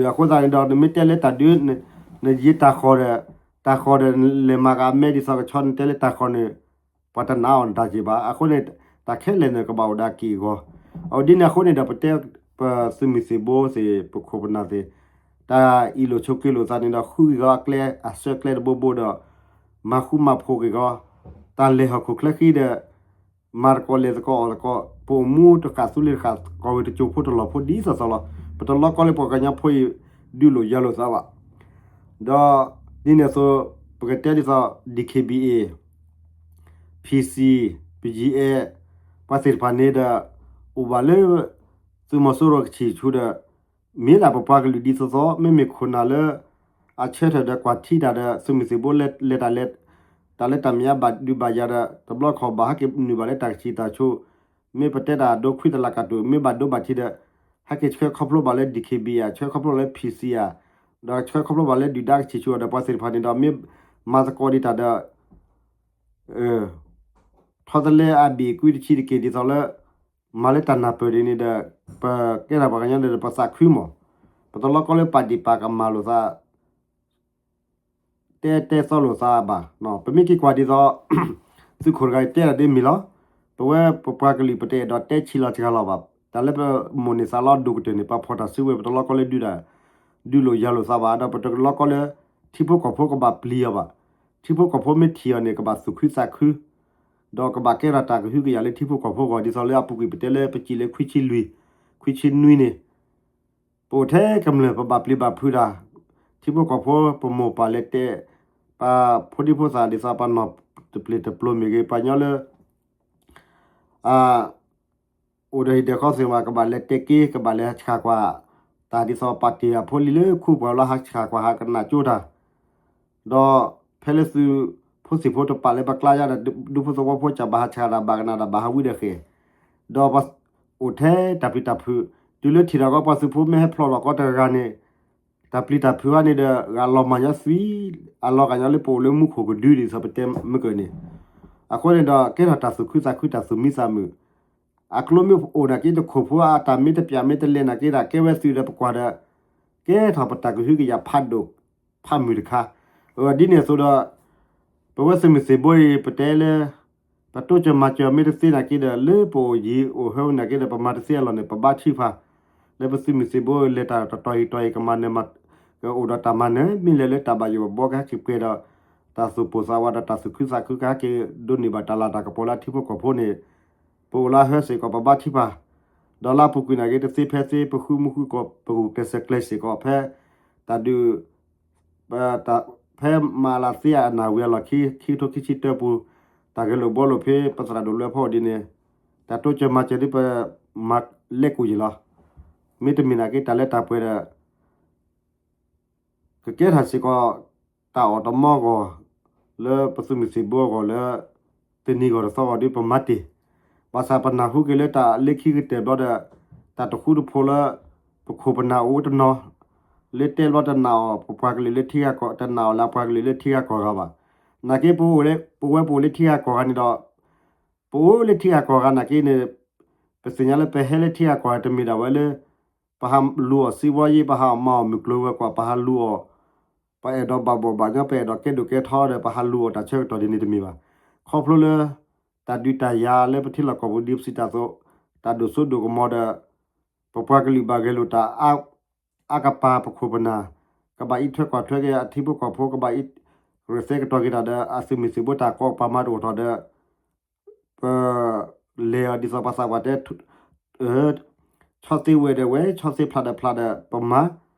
အဃိသတးန့ၣ်ဒီး နမ့ၢ်တဲလၢတၢ်ဒု နယံၤတၢ်ဃီၤဒီး တၢ်ဃီၤဒီး လဲၤမၤက့ၤအမဲဒ်သိးကဆီ နတဲလၢတၢ်ဃီၤန့ၣ် ပှၤတနာ်အီၤနတၢ်က့ၤဘၣ်. အဃိန့ၣ် တၢ်ခဲလၢာ်န့ၣ် ကဘၣ်အိၣ်ဒီးအက့ၢ်အဂီၤ. အဝဲဒ်န့ၣ်အဃိန့ၣ်ဒီး ပတဲ ပသုးမုၢ်သံၣ်ဘိသ့ၣ် ပခိၣ်ပနၢ်သ့ၣ် တၢ်အ့ၣ်လိာ်ဆိးက့လိာ်သးန့ၣ်ဒီး ဃုက့ၤဂီၤအကျဲ အဆၢကျဲတဘိဘိဒီး မၤဃူမၤဖိးက့ၤဂီၤ တၢ်လဲၤဟီၣ်ခိၣ်ချၢဃံဒီး မၤသကိးလဲၤသကိးအီၣ်သကိး ပအိၣ်မူတဃၣ်သူလ့ၤတဃၣ် ကီၢ်ဝ့ၤတစိၤဖိတလီၢ်ဖိဒ်သိးသိးလီၤ. ပတလီကီလၢပှၤကညီဖိအံၤ ဒုးလိာ်ယၤလိာ်သးဘၣ်. ဒီးဒ်န့ၣ်အသိး ပကတဲဒ်သိး DKBA, PC, BGF ပှၤသ့ၣ်တဖၣ်န့ၣ်ဒီး အိၣ်ဘၣ်လၢ သုးမီၤစိရိၤကဆံၣ်ဆူဒီး မ့ၢ်ဒၣ်ပပှၤကလုာ်ဒ်သိးသိး မ့မ့ၢ်ခိၣ်နၢ်လၢ အဆၢထၢၣ်ဒီးကွၢ်ထံတၢ်ဒီး သုးမုၢ်သံၣ်ဘိလဲၤတၢ်လဲၤ တၢ်လၢတၢ်မဲာ်ညါဘၣ်ဒုးဘၣ်ယၤဒီး တဘျီခီၣ်ဘၣ်ဟဲက့ၤနုာ်ဘၣ်လၢတၢ်ကဆံၣ်တၢ်ဆူ မ့ၢ်ပတဲတၢ်ဒိခွံတလးကၢ်တူာ် မ့ၢ်ဘၣ်ဒိဘၣ်ထံးဒီး ဟဲက့ၤဆှၢခီဖျိဘၣ်လၢ DKBA ဆှၢခီဖျိလၢ PC ဒီးဆှၢခီဖျိဘၣ်လၢဒုၣ်ဒါကဆံၣ်ဆူဒီး ပှၤသ့ၣ်တဖၣ်န့ၣ်ဒီး မ့ၢ်မၤသကိးဒံးတၢ်ဒီး ထီတလဲအဘ့ၣ်ကွံတဆံးတက့ၢ်ဒ်သိးလၢ မၤလၢတၢ်နၢ်ပၢၢ်ဒ်န့ၣ်ဒီး ပကဲထီၣ်ပှၤကညီန့ၣ်ဒီး ပသးခုမး, ပတလီကီလၢပာ်ဒံၣ်ပာ်ကမၣ်လိာ်သး တဲတဲသီလိာ်သးဘၣ်. ပမ့ၢ်က့ၤကွၢ်ဒ်သိး သုးခိၣ်တဂၤအံၤတဲဒၣ်ဒ်မ့ၢ်လီၤ. ပဝဲပပှၤကလုာ်ပတအဲၣ်ဒိးတဲဆံးလီၤစှၤလီၤဘၣ်. တၢ်လၢပမိၢ်န့ၢ်သးလီၤဒိၣ်ကတၢၢ်န့ၣ် ပှၤဖီၣ်တၢ်စုကဝဲၤ ပတလီကီလၢဒုးတၢ် ဒုးလိာ်ယၤလိာ်သးဘၣ်. ဒီးပတလီကီလၢ ထံဖိကီၢ်ဖိကဘၣ်ပျံၤအီၤဘၣ်. ထံဖိကီၢ်ဖိမ့ၢ်ထံၣ်အီၤန့ၣ် ကဘၣ်သူၣ်ခုသးခု ဒီးကဘၣ်ကဲထီၣ်တၢ်ကဟုကယာ်လၢထံဖိကီၢ်ဖိအဂီၢ် ဒ်သိးလၢအပူၤကွံာ်ပတဲလၢပစံးလၢခွံဆံလွံၢ် ခွံဆံနွံန့ၣ် ပအိၣ်ထဲကမျၢၢ်ပဘၣ်ပျံၤဘၣ်ဖုးတၢ်, ထံဖိကီၢ်ဖိ ပမိၢ်ပၢ်လဲၤတဲ ပဖိဒံဖိသၣ်ဒ်သိးပှၤနီၢ်တပျ့ၤတပျိၤမ့ၢ်ဂ့ၤ ပှၤကညီလၢ အ အိၣ်ဒီးဟံၣ်ဒီးဃီသ့ၣ်မး ကဘၣ်လဲၤတဲက့ၤ ကဘၣ်လဲၤဟးဆှၣ်ကွၢ်တၢ်ဒ်သိးပာ်တ့ၢ်အဖိလံၤလၢခူပှၤလၢဟးဆှၣ်ကွၢ်ဟးကနၣ်ကၠိတၢ် ဒီးဖဲလၢသုးဖိသံၣ်ဖိတပာ်လၢပကျါယါဒီး ဒူဖိသဝီဖိစၢ်ဘၣ်ဟးဆှၣ်တၢ်ဘၣ်ကနၣ်တၢ်ဘၣ်ဟးဝံဒီးဃဲၣ်, ဒီးပှၤအိၣ်ထဲတၢ်ပျံၤတၢ်ဖုး, တုၤလၢထံၣ်တၢ်ဂီၤပှၤသုးဖိမ့ၢ်ဟဲဖျီၣ်ထီၣ်ကီးတဂၤန့ၣ် တၢ်ပျံၤတၢ်ဖုးဟါန့ၣ်ဒီး ဂၤလီၤမၢ်ညီသွံ, အလီၤဂာ်ညီလၢပအိၣ်လၢမူခိၣ်ကဒုဒ်သိးပတဲမုၢ်ကၢၢ်န့ၣ်, အဃိန့ၣ်ဒီး ကဲထီၣ်တၢ်သူၣ်ခုသးခုတၢ်သူၣ်မံသးမုာ် အကျိမ့ၢ်အိၣ်နာ်က့တခိၣ်ဖိအတၢ်မ့ၢ်တပျၢ်မ့ၢ်တလဲၤ နာ်က့ဒၣ်ကဲဝဲသုးဒီးပကွၢ်ဒီး ကဲထီၣ်ပတၢ်ကဟုကယာ်ဖးဒိၣ်ဖးမုၢ်တခါ, ဒ်န့ၣ်အသိးဒီး ပဝဲသုးမုၢ်သံၣ်ဘိအံၤ ပတဲလၢ ပတိစၢၤမၤစၢၤမ့ၢ်တသ့နာ်က့ဒီး လၢပအိၣ်ယံၤအိၣ်ဟၢဝဲနာ်က့ဒီး ပမၤတသ့အလီၢ်န့ၣ် ပဘါထုကဖၣ် လၢပသုးမုၢ်သံၣ်ဘိလၢတၢ်တတီၤအံၤတီၤအံၤ ကမၤနၢၤ ကအိၣ်ဒီးတၢ်မၤနၢၤ မ့ၢ်လဲၤလၢတၢ်ဘၣ်ယိၣ်ဘၣ်ဘီကဟဲက့ၤပှဲၤဒီး တၢ်သူၣ်ပိၢ်သးဝးဒီးတၢ်သူၣ်ခုသးခုကဟဲက့ၤဒိးန့ၢ်ဘၣ်တၢ်လၤတၢ်ကပီၤလၢအထံဖိကီၢ်ဖိန့ၣ်, ပအိၣ်လၢအဟၢစ့ၢ်ကီး ပဘါထုကဖၣ် ဒီးလၢအပူၤကွံာ်နာ်က့ တသ့ဖဲသ့ ပဃုမူဃုကီး ပဂုာ်ကျဲးစၢးကျဲးစ့ၢ်ကီး ဖဲတၢ်ဒုး ဖဲမၤလၤသ့အနၣ်ဝံၤအလီၢ်ခံ ခံကထိခံဆံတၢပူၤ တၢ်ဂဲၤလိာ်ဘှီလိာ်ဖဲ ပသရၣ်ဒိၣ်လွဲဖီအီၤဒ်န့ၣ် တၢ်တိစၢၤမၤစၢၤဒ်ပမၤလဲၤကူၣ်ယံာ်လီၤ. မ့တမ့ၢ်နာ်က့ တၢ်လၢတၢ်ပှဲၤဒီး ကကဲထီၣ်စ့ၢ်ကီး တၢ်အီၣ်တမီဂီၢ် လၢပသုးမုၢ်သံၣ်ဘိအဂီၢ်လၢ တနံၤဂီၢ်တသီဂီၢ်ဒီးပမၤတ့ၢ်, ဘၣ်ဆၣ်ပနၢ်ဟူက့ၤလၢတၢ်လၢခံကတၢၢ်ဘျီဒီး တၢ်တဃူတဖိးလၢ ပခိၣ်ပနၢ်အိၣ်တနီၤ လၢတဲဘျီတနာ်အီၤ ပပှၤကလုာ်လၢထံဂၤကီၢ် တနာ်အီၤလၢအပှၤကလုာ်လၢထံဂၤကီၢ်ဂၤဘၣ်. နာ်က့ပအိၣ်လၢ ပဝဲပအိၣ်လၢထံဂၤကီၢ်ဂၤန့ၣ်ဒီး ပအိၣ်လၢထံဂၤကီၢ်ဂၤနာ်က့န့ၣ် ပသ့ၣ်ညါလၢပဟဲလၢထံဂၤကီၢ်ဂၤတမ့ၢ်ဒၣ်ဝဲလၢ ပဟးလူၤအီၣ်စံးဝီယ့ ပဟးအီၣ်မၤအီၣ်မုၢ်ကျိၤဝဲၤကွာ် ပဟးလူၤအီၣ် ပအဲၣ်ဒိးဘၣ်ဘီၣ်ဘၣ်ညီ ပအဲၣ်ဒိးကဲဒိၣ်ကဲထီဒီး ပဟးလူၤအီၣ်တၢ်ဆၢကတီၢ်ဒ်န့ၣ်တမ့ၢ်ဘၣ်. ခီဖျိလၢ တၢ်ဒုးတၢ်ယၤလၢပထံလီၢ်ကီၢ်ပူၤဒ်ပစံးတၢ်အသိး တၢ်ဒိၣ်စိဒိၣ်ကမီၤဒီး ပပှၤကလုာ်ဘၣ်ဂဲၤလိာ်တၢ် အါကပၤပခိၣ်ပနၢ် ကဘၣ်အံးထွဲကွၢ်ထွဲက့ၤအထံဖိကီၢ်ဖိ ကဘၣ်အံးရ့ၣ်သဲကတီၤက့ၤတၢ်ဒီး အသုးမုၢ်သံၣ်ဘိတၢ်ကီကပၤမၤတအိၣ်ထီၣ်ဒီး ပ လဲၤအီၤဒ်သိးပှၤသးပှၢ်တဲ ဆီၣ်သ့ဝဲၢ်ဒီးဝဲၢ် ဆီၣ်သ့ဖျးဒီးဖျးဒီး ပမၤ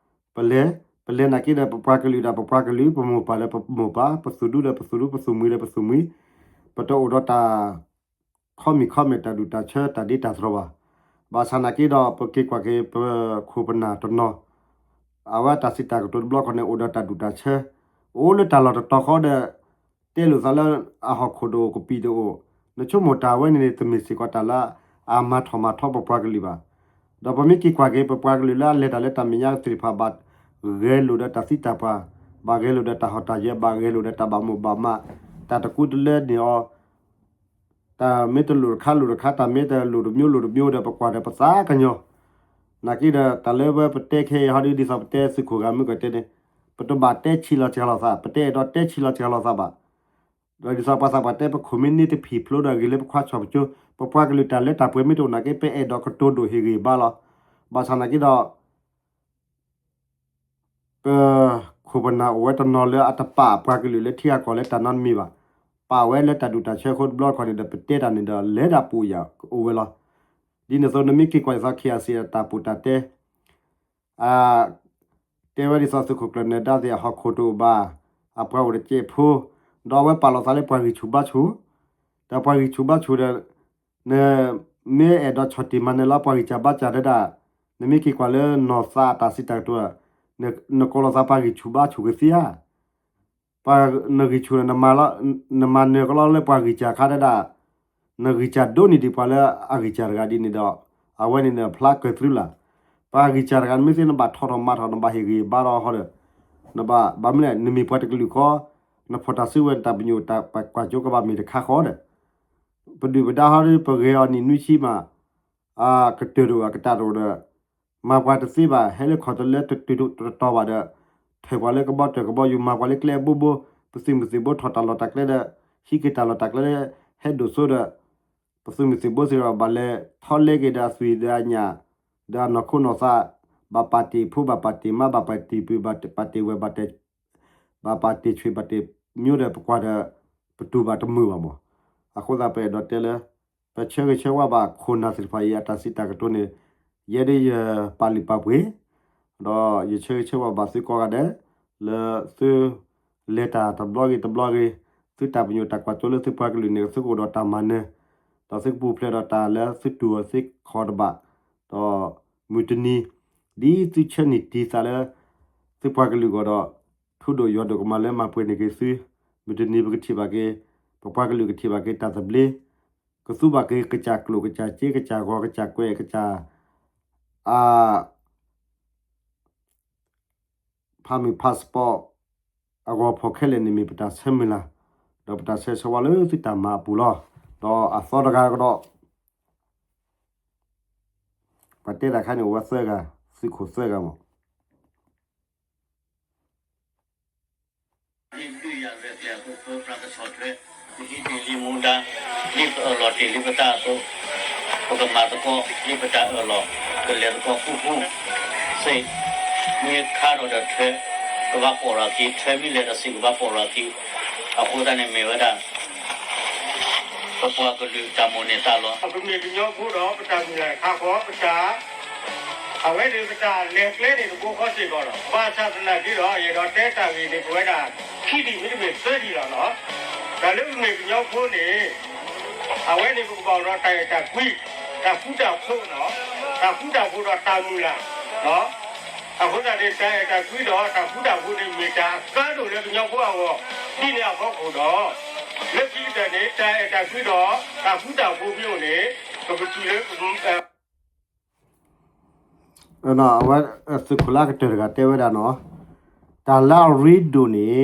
ပလဲၤ ပလဲၤနာ်က့ဒီး ပပှၤကလုာ်ဒီးပပှၤကလုာ် ပမိၢ်ပၢ်ဒီးပမိၢ်ပၢ် ပသုးဒူဒီးပသုးဒူ ပသုးမုၢ်ဒီးပသုးမုၢ် ပတအိၣ်ဒီးတၢ် ခီမ့ၢ်ခီမဲာ်တၢ်ဒူၣ်တၢ်ဆၢတၢ်ဒ့တၢ်သရီဘၣ်. ဘၣ်ဆၣ်နာ်က့ဒီး ပက့ၤကွၢ်က့ၤပခိၣ်ပနၢ်တနီၤ အဝဲတၢ်စံးတၢ်ကတိၤတဘျီခီန့ၣ် အိၣ်ဒီးတၢ်ဒူၣ်တၢ်ဆၢ အိၣ်လၢတၢ်လီၢ်တတီၤဃီဒီး တဲလိာ်သးလၢအဟီၣ်ခိၣ်တအိၣ်ကပံာ်တအိၣ် နဆိကမိၣ်တၢ်ဝဲန့ၣ်န့ၣ် တမ့ၢ်စ့ၢ်ကီးတၢ်လၢအမၤထီၣ်မၤထီပပှၤကလုာ်ဘၣ်. ဒီးပမ့ၢ်က့ၤကွၢ်က့ၤ ပပှၤကလုာ်လၢအလဲၤတၢ်လၢတၢ်မဲာ်ညါသ့ၣ်တဖၣ် ဘၣ်ဂဲၤလိာ်ဒီးတၢ်သံတၢ်ပှၢ် ဘၣ်ဂဲၤလိာ်ဒီးတၢ်ဟီၣ်တၢ်ယၢၤ ဘၣ်ဂဲၤလိာ်ဒီးတၢ်ဘၣ်မိၣ်ဘၣ်မး တၢ်တကူတလၢန့ၢ်အီၤ တၢ်မ့ၢ်တလိၣ်တခါလိၣ်တခါ တၢ်မ့ၢ်တလိၣ်တမျိုးလိၣ်တမျိုးဒီး ပကွၢ်ဒီးပသးကညီၤ နာ်က့ဒီး တၢ်လၢဝဲပတဲခဲအံၤဟီဒီး ဒ်သိးပတဲသုးခိၣ်ဂၤမုၢ်ကီၢ်တဲန့ၣ် ပတဘၣ်တဲဆံးလီၤစှၤလီၤသး ပတအဲၣ်ဒိးတဲဆံးလီၤစှၤလီၤသးဘၣ်. ဒီးဒ်သိးပှၤသးပှၢ်တဲ ပခိၣ်မ့ၢ်န့ၢ်တဖံးဖျိဒီး ဂ့ၤလၢပခွါဆီၣ်ပကၠိ ပပှၤကလုာ်တၢ်လၢတၢ်ပှဲၤမ့ၢ်တအိၣ်နာ်က့ ပအဲၣ်ဒိးကတိၤဒိၣ်ဟ့ၣ်ဂံၢ်ဘါလီၤ. ဘၣ်ဆၣ်နာ်က့ဒီး ပခိၣ်ပနၢ်အိၣ်ဝဲတနီၤလၢအတပာ်ပှၤကလုာ်လၢထံဂၤကီၢ်လၢတၢ်နီတမံၤဘၣ်. ပာ်ဝဲလၢတၢ်ဒူၣ်တၢ်ဆၢအဃိတဘျီတခီၣ်န့ၣ်ဒီး ပတဲတၢ်န့ၣ်ဒီးလဲၤဒၣ်ပူၤယၤအိၣ်ဝဲလီၤ. ဒ်န့ၣ်အသိး နမ့ၢ်က့ၤကွၢ်ဒ်သိး ခ့ၣ်အစ့ၣ် အတၢ်ပူၤတၢ်တဲ အ တဲဝဲဒ်သိးသုးခိၣ်ကျၢၢ်နၢၤဒါသ့ၣ် အဟီၣ်ခိၣ်တအိၣ်ဘၣ်, အပှၤအိၣ်တစဲးဖိ, ဒီးအဝဲပာ်လီၤသးလၢပှၤဂံၢ်ဆူၣ်ဘါဆူၣ်, ဒီးပှၤဂံၢ်ဆူၣ်ဘါဆူၣ်ဒီး နမ့ၢ်အဲၣ်ဒိးဆီၣ်တံၢ်မၤနၢၤလၢပှၤဂံၢ်စၢ်ဘါစၢ်ဒဲဒၣ်, နမ့ၢ်က့ၤကွၢ်လၢနီၢ်သးအတၢ်စံးတၢ်ကတိၤ, နကိးလီၤသးပှၤဂံၢ်ဆူၣ်ဘါဆူၣ်ကသ့ဧါ. ပှၤနဂံၢ်ဆူၣ်န့ၣ် နမၤနၢၤကလီလၢပှၤဂံၢ်စၢ်ခါဒဲဒၣ်, နဂံၢ်စၢ်ဒိၣ်န့ၢ်ဒံးပှၤလၢအဂံၢ်စၢ်တဂၤဒ်န့ၣ်ဒီး အဝဲန့ၣ်န့ၣ် ဖျါကၢၢ်သရုလၢ်. ပှၤဂံၢ်စၢ်တဂၤ နမ့ၢ်သ့နဘၣ်ထီၣ်ထီၣ်မၤထီၣ် နဘၣ်ဟ့ၣ်ဂံၢ်ဘါဒီးဟီဒီး နဘၣ် ဘၣ်မနုၤလဲၣ် နမ့ၢ်ပှၤတကလုာ်ဃီ, နဖီၣ်တၢ်စုဝဲနတၢ်ပညိၣ်တၢ်ကွၢ်စိကဘၣ်မ့ၢ်တခါဃီဒီး ပဒုၣ်ပဒါဟီဒီး ပဂဲၤအီၤနံၣ်နွံဆံမး, ကတၢၢ်တအိၣ် အကတၢၢ်တအိၣ်ဒီး မၤပှၤတသ့ဘၣ် ဟဲလၢခီၣ်တလၢတတုၤတတီၤဘၣ်ဒီး ထၢၣ်ပှၤလၢကဘီတၢၢ်ကဘီယူၤ မၤပှၤလၢကျဲအဘိဘိ, ပသုးမုၢ်သံၣ်ဘိထီၣ်တၢ်လီၢ်တၢ်ကျဲဒီး ဟံးက့ၤတၢ်လီၢ်တၢ်ကျဲလၢ ဟဲဒိၣ်စိဒီး ပသုးမုၢ်သံၣ်ဘိစ့ၢ်ကီး ဘၣ်လဲၤထီၣ်လဲက့ၤဒီးအသွံၣ်ဒီးအညၣ်, ဒီးအနီၢ်ခိနီၢ်သး, ဘၣ်ပာ်တ့ၢ်ဖိ ဘၣ်ပာ်တ့ၢ်မါ ဘၣ်ပာ်တ့ၢ်ပုၢ် ဘၣ်ပာ်တ့ၢ်ဝဲၢ် ဘၣ်ပာ်တ့ၢ်ဆွ့ၣ် ဘၣ်တ့ၢ်မျိုးဒီး ပကွၢ်ဒီး ပတူၢ်ဘၣ်တမုာ်ဘၣ်မး. အဃိသတးပအဲၣ်ဒိးတဲလၢ ပဆၢဂ့ၤဆၢဝါဘၣ်ခိၣ်နၢ်သ့ၣ်တဖၣ်အံၤ အတၢ်စံးတၢ်ကတိၤန့ၣ် ယဲဒၣ်ယပာ်လုၢ်ပာ်ပှ့ၤ ဒီးယဆၢဂ့ၤဆၢဝါဘၣ်သုကိးဂၤဒဲး လၢသုလဲၤတၢ်တဘျီဂ့ၤတဘျီဂ့ၤ, သုတၢ်ပညိၣ်တၢ်ကွၢ်စိလၢသုပှၤကလုာ်န့ၣ် သုကအိၣ်ဒီးတၢ်မၤနၢၤ, ဒီးသုကပူၤဖျဲးဒီးတၢ်လၢသုတူၢ်အီၤသ့ခီတဘၣ်, ဒီးမုၢ်တနံၤ ဒ်သုဆၢန့ၢ်တံၢ်သးလၢ သုပှၤကလုာ်အဂီၢ်ဒီး ထူဒိၣ်ယွၤဒိၣ်ကမၤလၢမၤပှဲၤန့ၢ်က့ၤသု, မုၢ်တနံၤပကထံၣ်ဘၣ်က့ၤ, ပပှၤကလုာ်ကထံၣ်ဘၣ်က့ၤတၢ်သဘျ့, ကသူဘၣ်က့ၤကစၢ်ကျိာ် ကစၢ်စ့ ကစၢ်ဂီၤ ကစၢ်ကွဲး ကစၢ် အ ဖးမုၢ် passport အဂီၤဖီၣ်ခဲလၢာ်န့ၣ်မ့ၢ်ပတၢ်ဆၢမုၢ်လၢ်, ဒီးပတၢ်ဆၢဂ့ၤဆၢဝါလၢသုတၢ်မၤအပူၤလီၤ. ဒီးအသီတဂၤကဒီး ပှၤတဲတၢ်ခါန့ၣ် အိၣ်ဝဲသၢဂၤ, သုးခိၣ်သၢဂၤမး ဒုးယၤရဲၣ်ကျဲၤအဃိ ပၢပြးကဆီၣ်ထွဲ, ပဟံးတ့ၢ်လံမူဒါ, ဒ်ပအၢၣ်လီၤတ့ၢ်လံပသးအသိး, ပကမၤသကိးလံပတၢ်အၢၣ်လီၤ, ကလဲၤသကိးဃူဃူ, စ့ၢ်, မ့ၢ်ခါထီၣ်ဒီးထွဲ, ကဘၣ်ပိာ်ရၤခံ, ထွဲမ့ၢ်လဲၤဒီးစ့ၢ်ကဘၣ်ပိာ်ရၤခံ, အဃိသတးန့ၣ်မ့ၢ်ဝဲဒၣ် ပပှၤကလုာ်တၢ်မိၣ်န့ၢ်သးလီၤ. ပမ့ၢ်ကညီဖိဒီး ပတၢ်မုၢ်လၢ်တခါဃီ ပတၢ် အဝဲန့ၣ်ပတၢ်လဲၤကျဲန့ၣ်တဘိဃီစ့ၢ်ကီးလီၤ. ဘၣ်ဆၣ်သနာ်က့ဒီး ယအဲၣ်ဒိးတဲတၢ်ဂ့ၢ်န့ၣ် ပဝဲဒၣ်ခံထံၣ်မ့တမ့ၢ်သၢထံၣ်လီၤနီၤ. တၢ်လၢပမ့ၢ်ကညီဖိန့ၣ် အဝဲန့ၣ်ပကဘၣ်အိၣ်ဒီးတၢ်အဲၣ်တၢ်ကွံ, တၢ်ဃူတၢ်ဖိးနီၤ, တၢ်ဃူတၢ်ဖိးဒီးတၢ်မုၢ်လၢ်နီၤ. အဃိသတးန့ၣ် တၢ်အဲၣ်တၢ်ကွံဒီးတၢ်ဃူတၢ်ဖိးန့ၣ် မ့ၢ်တၢ်အကါဒိၣ်လၢကညီဖိအဂီၢ် ဒ်န့ၣ်အဖီခိၣ်ဒီး လၢခံကတၢၢ်န့ၣ် တၢ်အဲၣ်တၢ်ကွံဒီးတၢ်ဃူတၢ်ဖိးမ့ၢ်အိၣ်န့ၣ် ပကတုၤလၢ အဝဲသုးခိၣ်လၢအကတၢၢ်တဂၤတဲဝဲဒၣ်နီၤ, တၢ်လၢအရ့ဒိၣ်န့ၣ်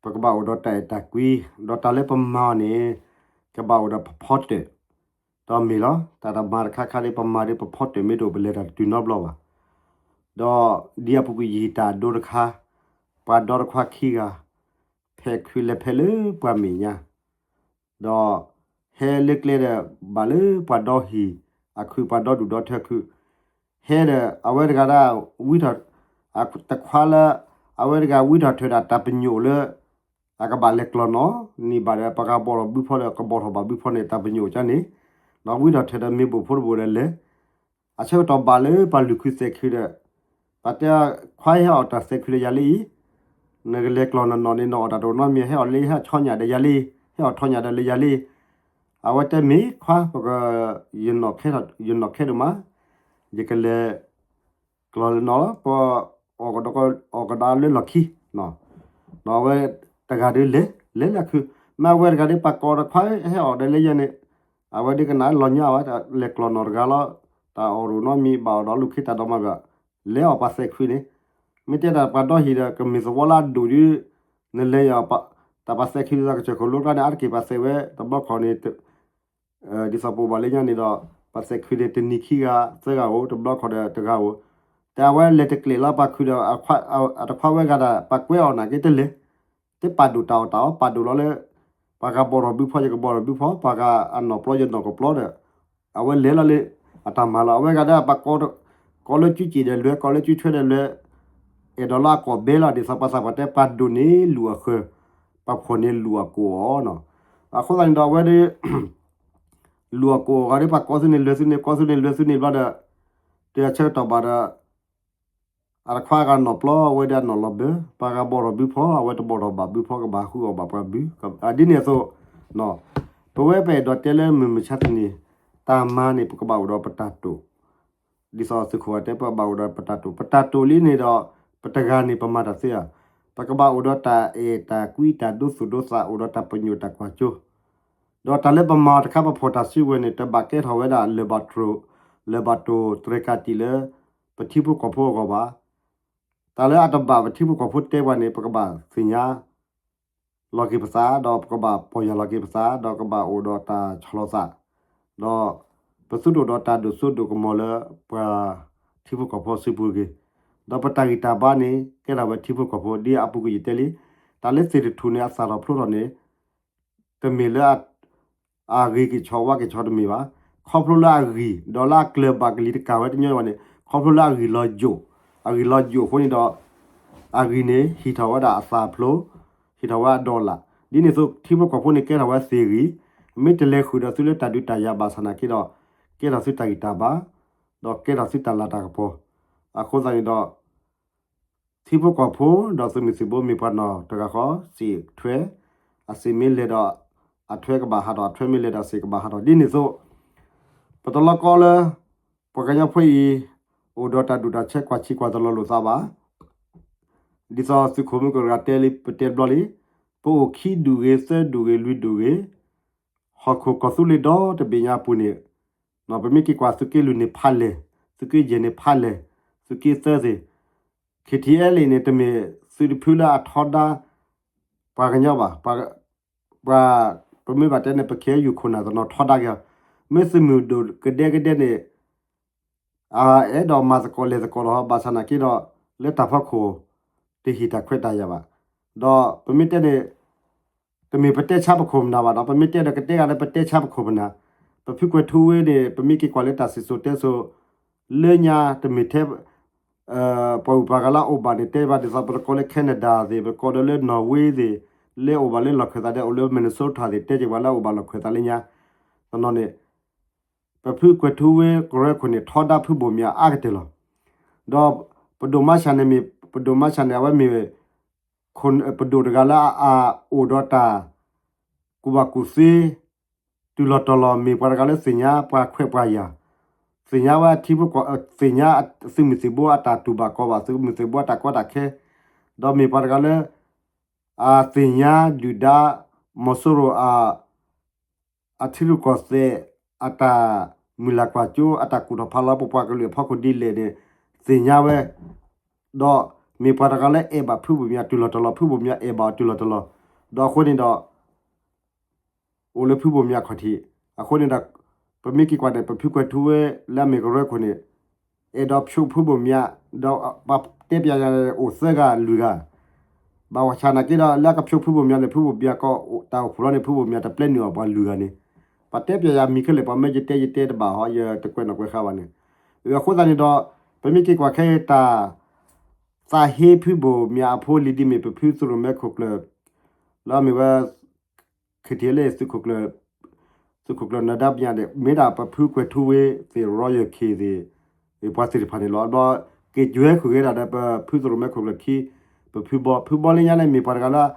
ပကဘၣ်အိၣ်ဒီးတၢ်အဲၣ်တၢ်ကွံ, ဒီးတၢ်လၢပမၤအီၤန့ၣ် ကဘၣ်အိၣ်ဒီးပဖီတၢၣ်, ဒီးမ့ၢ်လီၤ တၢ်တမၤတခါခါဒီး ပမၤဒီးပဖီတၢၣ်မ့ၢ်တအိၣ် ပလဲၤတၢ်တတုၤနီတဘျီဘၣ်. ဒီးဒ်အပူၤကွံာ်ယဟံၣ်တၢ်ဒိတခါ, ပှၤဒီတခွါခံဂၤ ဖဲးခုးလဲၤဖဲးလၢပှၤမဲာ်ညါ ဒီးဟဲလၢကျဲဒီး ဘၣ်လၢပှၤဒီဟံၣ်အခုး ပှၤဒီဒူၣ်ဒီထၢခုး, ဟဲဒီးအဝဲတဂၤဒၣ် ဝံထီၣ် တခွါလၢ အဝဲတဂၤဝံထီၣ်ထၢၣ်ဒီးတၢ်ပညိၣ်လၢ အကဘၣ်လဲၤကျီၢ်နီၣ်န့ၢ်ဘၣ်ဒီး ပှၤကဘီၣ်ထီၣ်ဘုဖီဒီး ကဘီၣ်ထီၣ်ဘၣ်ဘုဖီန့ၣ် တၢ်ပညိၣ်ကါန့ၣ်, ဒီးဝံထီၣ်ထၢၣ်ဒီးမ့ၢ်ဘိၣ်ဖိတဘိၣ်ဒီးလဲၤ အဆၢကတီၢ်ဘၣ်လၢပှၤလုၢ်ခုးသဲးခုးဒီး ပှၤတဲ ခွါဟဲအီၣ်တၢ်သဲးခုးဒီးယၤလၢအံၤ, နကလဲၤကျီၢ်နီၣ်နီၣ်န့ၣ် နအီၣ်တၢ်တအိၣ်နီတမံၤ ဟဲအီၣ်လၢဟဲအီၣ်ဆီညၣ်ဒီးယၤလၢအံၤ, ဟဲအီၣ်ထီၣ်ညၣ်ဒီးလၢယၤလၢအံၤ, အဝဲတဲမ့ၢ်ခွါ ပက ယနီၣ်ခဲဒိၣ်မး, ယကလဲၤ ကျီၢ်လၢနီၣ်လီၤ ပ အီၣ်ကဒီးအီၣ်ကဒီးလၢလီၢ်ခံ, ဒီးအဝဲတဂၤဒီးလဲၤ လဲၤလၢခုး, မ့ၢ်အဝဲတဂၤဒီး ပှၤကိးဒီးခွါဟဲအီၣ်ဒီးလၢယၤန့ၣ်, အဝဲဒ်ကနၣ်လီၤညါဝဲ လဲၤကျီၢ်နီၣ်တဂၤလီၤ, တၢ်အီၣ်တအိၣ်နီတမံၤ ဘၣ်အီၣ်ဒီးလူၢ်ခံတၢ်ဒီမါဘၣ်, လဲၤအီၣ်ပှၤသဲးခုးန့ၣ်, မ့ၢ်တဲဒၣ်ပှၤဒီဟံၣ်ဒီး ကမ့ၢ်သဝီလၢအဒိၣ်ဒုး, နလဲၤအီၣ် တၢ်ပှၤသဲးခုးလၢကစၢၢ်ခိၣ်လိကျါန့ၣ် အါတက့ၢ်ပှၤသဲးဝဲတဘျီခီၣ်န့ၣ် ဒ်သိးပအိၣ်ဘၣ်လၢညါန့ၣ်ဒီး ပှၤသဲးခုးန့ၣ် တနံၤခံဂၤသၢဂၤဧိၤ တဘျီခီၣ်ဒီးတဂၤဧိၤ, တဲအဝဲလဲၤတကျဲးလီၤ ပှၤခုးဒီး အတခွါဝဲဂၤဒၣ် ပှၤကွဲးအီၤနာ်က့တလဲၤ, တပာ်ဒိၣ်တၢ်အီၣ်တၢ်အီ ပာ်ဒိၣ်လီၤလၢ ပှၤကဘီၣ်ထီၣ်ဘုဖီ ယကဘီၣ်ထီၣ်ဘုဖီ ပှၤကအနီၢ်ပျီယနီၢ်ကပျီဒီး အဝဲလဲၤလီၤလၢ အတၢ်မၤလီၤ အဝဲဂၤဒၣ်ပှၤ ကိးလၢကုက့ၣ်ဒီးလွဲ ကိးလၢကုထွဲဒီးလွဲ အဲၣ်ဒိးလၢအကိာ်ဘဲလီၤ ဒ်သိးပှၤသးပှၢ်တဲ ပှၤဒိၣ်န့ၢ်လူၢ်အဃၢၤ ပှၤဖှီၣ်န့ၢ်လူၢ်အကိာ်အီၤနီၤ, အဃိသတးန့ၣ်ဒီးအဝဲဒၣ် လူၢ်အကိာ်အီၤဒီး ပှၤကိးသုန့ၣ်လွဲသုန့ၣ် ကိးသုန့ၣ်လွဲသုန့ၣ်ဘျီဒီး တုၤအဆၢကတီၢ်ဘၣ်ဒီး အတခွါဂၤနီၢ်ပျီ အဝဲဒၣ်နီၢ်လီၤဘၢ ပှၤဂၤဘီၣ်ထီၣ်ဘုဖီ အဝဲတဘီၣ်ထီၣ်ဘၣ်ဘုဖီ ကဘၣ်ဃုအီၣ်ဘၣ်ပှၤဘု ဒ်န့ၣ်အသိး ပဝဲပအဲၣ်ဒိးတဲလၢမုၢ်မဆါတနံၤ တၢ်မၤန့ၣ် ပကဘၣ်အိၣ်ဒီးပတၢ်တိာ် ဒ်သိးသုးခိၣ်အတဲ ပဘၣ်အိၣ်ဒီးပတၢ်တိာ် ပတၢ်တိာ်လံန့ၣ်ဒီး ပတဂၤန့ၣ် ပမၤတၢ်သ့ဧါ, ပကဘၣ်အိၣ်ဒီးတၢ်အဲၣ်တၢ်ကွံ တၢ်ဒိသူၣ်ဒိသး အိၣ်ဒီးတၢ်ပညိၣ်တၢ်ကွၢ်စိ ဒီးတၢ်လၢပမၤအီၤတခါ ပဖီၣ်တၢ်စုကဝဲၤန့ၣ် တဘၣ်ကဲထီၣ်ဝဲဒၣ်လၢၢ်ဘၣ်တိၢ် လၢၢ်ဘၣ်တိၢ်တြဲၤကးတံာ်လၢ ပထံဖိကီၢ်ဖိအဂီၢ်ဘၣ်. တၢ်လၢအတဘၣ်ပထံဖိကီၢ်ဖိတဲပှၤန့ၣ် ပကဘၣ်သ့ၣ်ညါ လီၤက့ၤပသး ဒီးပကဘၣ်ပီၢ်ယၢ်လီၤက့ၤပသး ဒီးကဘၣ်အိၣ်ဒီးတၢ်ဆီၣ်လီၤသး, ဒီးပသုတအိၣ်ဒီးတၢ်ဒိၣ်စိဒိၣ်ကမီၤလၢပှၤထံဖိကီၢ်ဖိစုပူၤတဂ့ၤ, ဒီးပတၢ်ဂံၢ်တၢ်ဘါန့ၣ် ကဲထီၣ်ဝဲထံဖိကီၢ်ဖိ ဒ်အပူၤကွံာ်ယတဲလံ, တၢ်လၢသ့ၣ်တထူၣ်န့ၣ် အသၣ်ထီၣ်ဖျိထီၣ်န့ၣ် တမ့ၢ်လၢ အဂ့ၤက့ၤဆီ ဝါက့ၤဆီတမ့ၢ်ဘၣ်. ခီဖျိလၢအဂံၢ် ဒီးလၢအကျၢၤဘၣ်ကလံၤတကးဝဲတညီဘၣ်န့ၣ် ခီဖျိလၢအဂံၢ်လီၤယိာ်, အဂံၢ်လီၤယိာ်အဃိန့ၣ်ဒီး အဂံၢ်န့ၣ် ဟံးထီၣ်ဝဲဒၣ်အသၣ်ဖျိ, ဟံးထီၣ်ဝဲအဒီလၣ်, ဒ်န့ၣ်အသိး ထံဖိကီၢ်ဖိန့ၣ် ကဲထီၣ်ဝဲသ့ၣ်ဂံၢ်, မ့ၢ်တလဲၤဃုာ်ဒီးသုလၢတၢ်ဒုးတၢ်ယၤဘၣ်ဆၣ်နာ်က့ဒီး ကဲထီၣ်သုတၢ်ဂံၢ်တၢ်ဘါ, ဒီးကဲထီၣ်သုတၢ်လၤတၢ်ကပီၤ, အဃိသတးန့ၣ်ဒီး ထံဖိကီၢ်ဖိ ဒီးသုးမုၢ်သံၣ်ဘိမ့ၢ်ပှၤနီၢ်တဂၤဃီ စံးထွဲ, အစံးမ့ၢ်လဲၤဒီး အထွဲကဘၣ်ဟးထီၣ်, အထွဲမ့ၢ်လဲၤဒီးအစံးကဘၣ်ဟးထီၣ်, ဒ်န့ၣ်အသိး ပတလီၤကီလၢ ပှၤကညီဖိအံၤ အိၣ်ဒီးတၢ်ဒူၣ်တၢ်ဆၢကွၢ်ဆံးကွၢ်တလီၤလိာ်သးဘၣ်. ဒ်သိးသုးခိၣ်မုၢ်ကရၢတဲလံ ပတဲတဘျီလံ, ပအိၣ်ခံဒူၣ်ဂ့ၤ သၢဒူၣ်ဂ့ၤ လွံၢ်ဒူၣ်ဂ့ၤ ဟီၣ်ခိၣ်ကီၢ်သူလ့ၤဒီတဘ့ၣ်ညါအပူၤန့ၣ်, ပမ့ၢ်က့ၤကွၢ်သုးက့လွံၢ်န့ၣ်ဖးလဲၢ်, သုးက့ယဲၢ်န့ၣ်ဖးလဲၢ်, သုးက့သၢသ့ၣ်, ခ့ထံအဲလ့ၣ်န့ၣ် တမ့ၢ်သုးတဖုလၢအထီဒါ ပှၤကညီဘၣ်, ပှၤ ပမ့ၢ်ဘၣ်တဲန့ၣ် ပခဲယူၢ်ခိၣ်နၢ်တနီၤထီဒါက့ၤ, မ့ၢ်သုးမုၢ်ဒိၣ်ကဒဲကဒဲန့ၣ် အအဲၣ်ဒိးမၤသကိးလဲၤသကိးဒီး ဘၣ်ဆၣ်နာ်က့ဒီး လၢတၢ်ဖီခိၣ် တဟ့ၣ်တၢ်ခွဲးတၢ်ယာ်ဘၣ်. ဒီးပမ့ၢ်တဲန့ၣ် တမ့ၢ်ပတဲဆါပခိၣ်ပနၢ်ဘၣ်ဒီး ပမ့ၢ်တဲဒီးကတဲဂၤလၢပတဲဆါပခိၣ်ပနၢ်, ပဖုကွဲၤထူဝ့န့ၣ် ပမ့ၢ်က့ၤကွၢ်လၢတၢ်စံၣ်စိၤတဲစိၤ လၢညါတမ့ၢ်ထဲ ပှၤဂုၤပှၤဂၤလၢအအိၣ်ဘၣ်န့ၣ် တဲဘၣ်ဒ်သိး ပတကိးလၢ Canada သ့ၣ် ပတကိးဒီးလၢ Norway သ့ၣ် လၢအိၣ်ဘၣ်လၢလီၢ်ခၢၣ်သးဒီး အိၣ်လၢ Minnesota သ့ၣ် တဲက့ၤပှၤလၢအအိၣ်ဘၣ်လီၢ်ခၢၣ်သးလၢညါ, တနီၤန့ၣ် ပဖုကွဲၤထူဝ့ကရၢခိၣ်န့ၣ် ထီဒါဖုဘိၣ်မၠးအါကတၢၢ်လီၤ. ဒီးပဒိၣ်မါဆၣ်န့ၣ်မ့ၢ် ပဒိၣ်မါဆၣ်န့ၣ် အဝဲမ့ၢ် ပဒိၣ်တဂၤလၢအအိၣ်ဒီးတၢ်ကူၣ်ဘၣ်ကူၣ်သ့ တုၤလီၤတီၤလီၤ မ့ၢ်ပှၤတဂၤလၢသ့ၣ်ညါပှၤခွဲးပှၤယာ်, သ့ၣ်ညါဝဲထံဖိကီၢ် သ့ၣ်ညါသုးမုၢ်သံၣ်ဘိအတၢ်တူၢ်ဘၣ်ခီၣ်ဘၣ် သုးမုၢ်သံၣ်ဘိအတၢ်ကီတၢ်ခဲ, ဒီးမ့ၢ်ပှၤတဂၤလၢ အသ့ၣ်ညါဒုၣ်ဒါ မီၤစိရိၤ အထံရူၢ်ကီၢ်သဲး အတၢ်မုၢ်လၢ်ကွၢ်စိ အတၢ်ကူၣ်ထီၣ်ဖးလီၤ ပပှၤကလုာ်အဖီခိၣ်ဒ်လဲၣ်န့ၣ် သ့ၣ်ညါဝဲ, ဒီးမ့ၢ်ပှၤတဂၤလၢအဲၣ်ဘၣ်ဖုဘိၣ်မၠးတုၤလီၤတီၤလီၤ ဖုဘိၣ်မၠးအဲၣ်ဘၣ်အီၤတုၤလီၤတီၤလီၤ, ဒီးအဃိန့ၣ်ဒီး အိၣ်လၢဖုဘိၣ်မၠးခီၣ်ထံး, အဃိန့ၣ်ဒီး ပမ့ၢ်က့ၤကွၢ်န့ၣ် ပဖုကွဲၤထူဝ့လၢအမ့ၢ်ကရၢခိၣ်န့ၣ် အဲၣ်ဒိးဖျိဖုဘိၣ်မၠး, ဒီးပှၤတဲပၠးယၤန့ၣ် အိၣ်သၢဂၤလွံၢ်ဂၤ, ဘၣ်ဆၣ်နာ်က့ဒီး လၢအကဖျိဖုဘိၣ်မၠးန့ၣ် ဖုဘိၣ်မၠးကီး တၢ်အိၣ်ဖှိၣ်လီၤန့ၣ် ဖုဘိၣ်မၠးတပျဲနုာ်အီၤပှၤလွံၢ်ဂၤန့ၣ်, ပှၤတဲပၠးယၤမံၤခဲလၢာ် ပှၤမၢယတဲယတဲတဘၣ်ဟီ ယတကွဲးနီၣ်ကွဲးဃါဘၣ်န့ၣ်, အဃိသတးန့ၣ်ဒီး ပမ့ၢ်က့ၤကွၢ်ခဲအံၤတၢ် သးဟ့ဖုဘိၣ်မၠးအဖိလံၤဒ်မ့ၢ်ပဖုသုးရိၣ်မဲခိၣ်ကျၢၢ် လၢအမ့ၢ်ဝဲ KTLA သုးခိၣ်ကျၢၢ် သုးခိၣ်ကျၢၢ်နၢၤဒါပညါန့ၣ် မ့ၢ်ဒၣ်ပဖုကွဲၤထူဝ့သ့ၣ် Royal K သ့ၣ် ပှၤသ့ၣ်တဖၣ်န့ၣ်လီၤ. ဒီးက့ၤကွဲၤဃုာ်က့ၤဒၣ်ဒီးပဖုသုးရိၣ်မဲခိၣ်ကျၢၢ်ခံ ပဖုဘီ ဖုဘီလၢညါန့ၣ် မ့ၢ်ပှၤတဂၤလၢ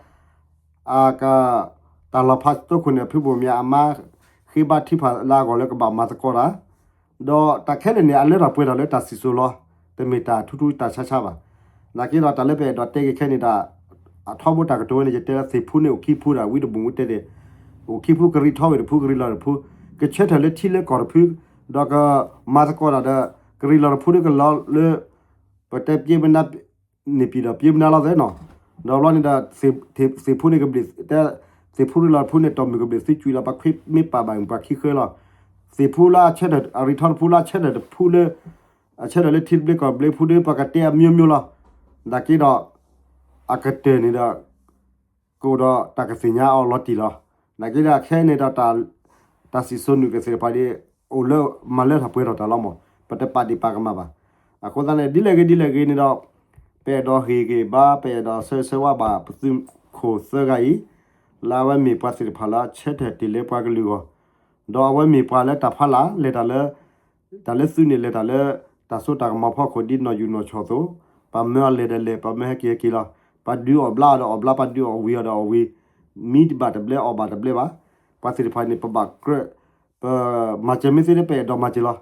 အက တၢ်လီၤဖးသိခိၣ်န့ၣ် ဖုဘိၣ်မၠးအမါ ဃ့ဘါထုကဖၣ်လၢအဂီၢ်လၢကဘၣ်မၤသကိးတၢ်, ဒီးတၢ်ခဲလၢာ်န့ၣ် အလၢထီၣ်ပှဲၤထီၣ်လၢတၢ်စံၣ်စိၤလီၤ. တမ့ၢ်တၢ်ထူထူတၢ်ဆါဆါဘၣ်. နာ်က့ဒီးတၢ်လၢပအဲၣ်ဒိးတဲက့ၤခဲန့ၣ်ဒီး အထီဘိတၢ်ကတိၤဝဲန့ၣ် ယတဲလၢသ့ၣ်ဖူန့ၣ်အိၣ်ခံဖူဒီး ဝံတဘူးဝံတဲသ့ၣ်, အိၣ်ခံဖူ ကရံးထီၣ်ဝံၤတဖူ ကရံးလီၤတဖူ, ကဆၢထၢၣ်လၢထံလၢကီၢ်တဖု, ဒီးကမၤသကိးတၢ်ဒီး ကရံးလီၤတဖူဒီးကလီၤလၢ ပတဲပျ့ပနါ န့ၣ်ပံၤဒီးပျ့ပနါလီၤသ့နီၤ, ဒီးဘျီန့ၣ်ဒီး သ့ၣ်ဖူန့ၣ်ကဘျံး တဲ သ့ၣ်ဖူရံးလီၤတဖူန့ၣ် တီၢ်မုၢ်ကဘျံးသုကွံာ်လီၤ ပှၤခွ့မ့ၢ်ပာ်ဘၣ်ပှၤခံဃၢလီၤ. သ့ၣ်ဖူလၢအဆၢထၢၣ် အရံးထီၣ်တဖူလၢအဆၢထၢၣ်တဖူလၢ အဆၢထၢၣ်လၢထံတဘျ့ကီၢ်တဘျ့ဖူဒီး ပှၤကတဲအမျိုးမျိုးလီၤ. နာ်က့ဒီး အကတၢၢ်န့ၣ်ဒီး ကအိၣ်ဒီးတၢ်ကသ့ၣ်ညါအီၤလီၤတံၢ်လီၤ. နာ်က့ဒီးခဲအံၤန့ၣ်ဒီး တၢ်စံၣ်စိၤနုာ်ကသ့ၣ်တဖၣ်ဒီး အိၣ်လၢမၤလၢထီၣ်ပှဲၤထီၣ်တၢ်လီၤမး, ပတပာ်ဒံးပာ်ကမၣ်ဘၣ်. အဃိသတးန့ၣ် ဒ်လဲၣ်ဂ့ၤဒ်လဲၣ်ဂ့ၤန့ၣ်ဒီး ပအဲၣ်ဒိးဟ့ၣ်ဂံၢ်ဘါ ပအဲၣ်ဒိးဆၢဂ့ၤဆၢဝါဘၣ်ပသုးခိၣ်သၢဂၤအံၤ လၢအဝဲမ့ၢ်ပှၤသ့ၣ်တဖၣ်လၢအဆၢထၢၣ်တ့ၢ်လၢပှၤကလုာ်အဂီၢ်, ဒီးအဝဲမ့ၢ်ပှၤလၢတၢ်ဖးလၢ် လဲၤတၢ်လၢ တၢ်လၢသုးန့ၣ် လဲၤတၢ်လၢ တၢ်စိတၢ်ကမီၤဖီခိၣ်ဒ်နီၢ်ယူၢ်နီၢ်ဆီၣ်အသိး, ပှၤမၢအီၤလဲၤဒီးလဲၤ ပှၤမၢဟဲက့ၤဟဲက့ၤလီၤ. ပှၤဒုးအီၣ်ဘျါအီၤဒီးအီၣ်ဘျါ ပှၤဒုးအီၣ်ဝံၤအီၤဒီးအီၣ်ဝံၤ, မံတဘၣ်တဘျဲ အီၣ်ဘၣ်တဘျဲဘၣ်. ပှၤသ့ၣ်တဖၣ်န့ၣ် ပဘၣ်ကြၢး ပမၤစၢၤမ့ၢ်သ့လၢပအဲၣ်ဒိးမၤစၢၤလီၤ.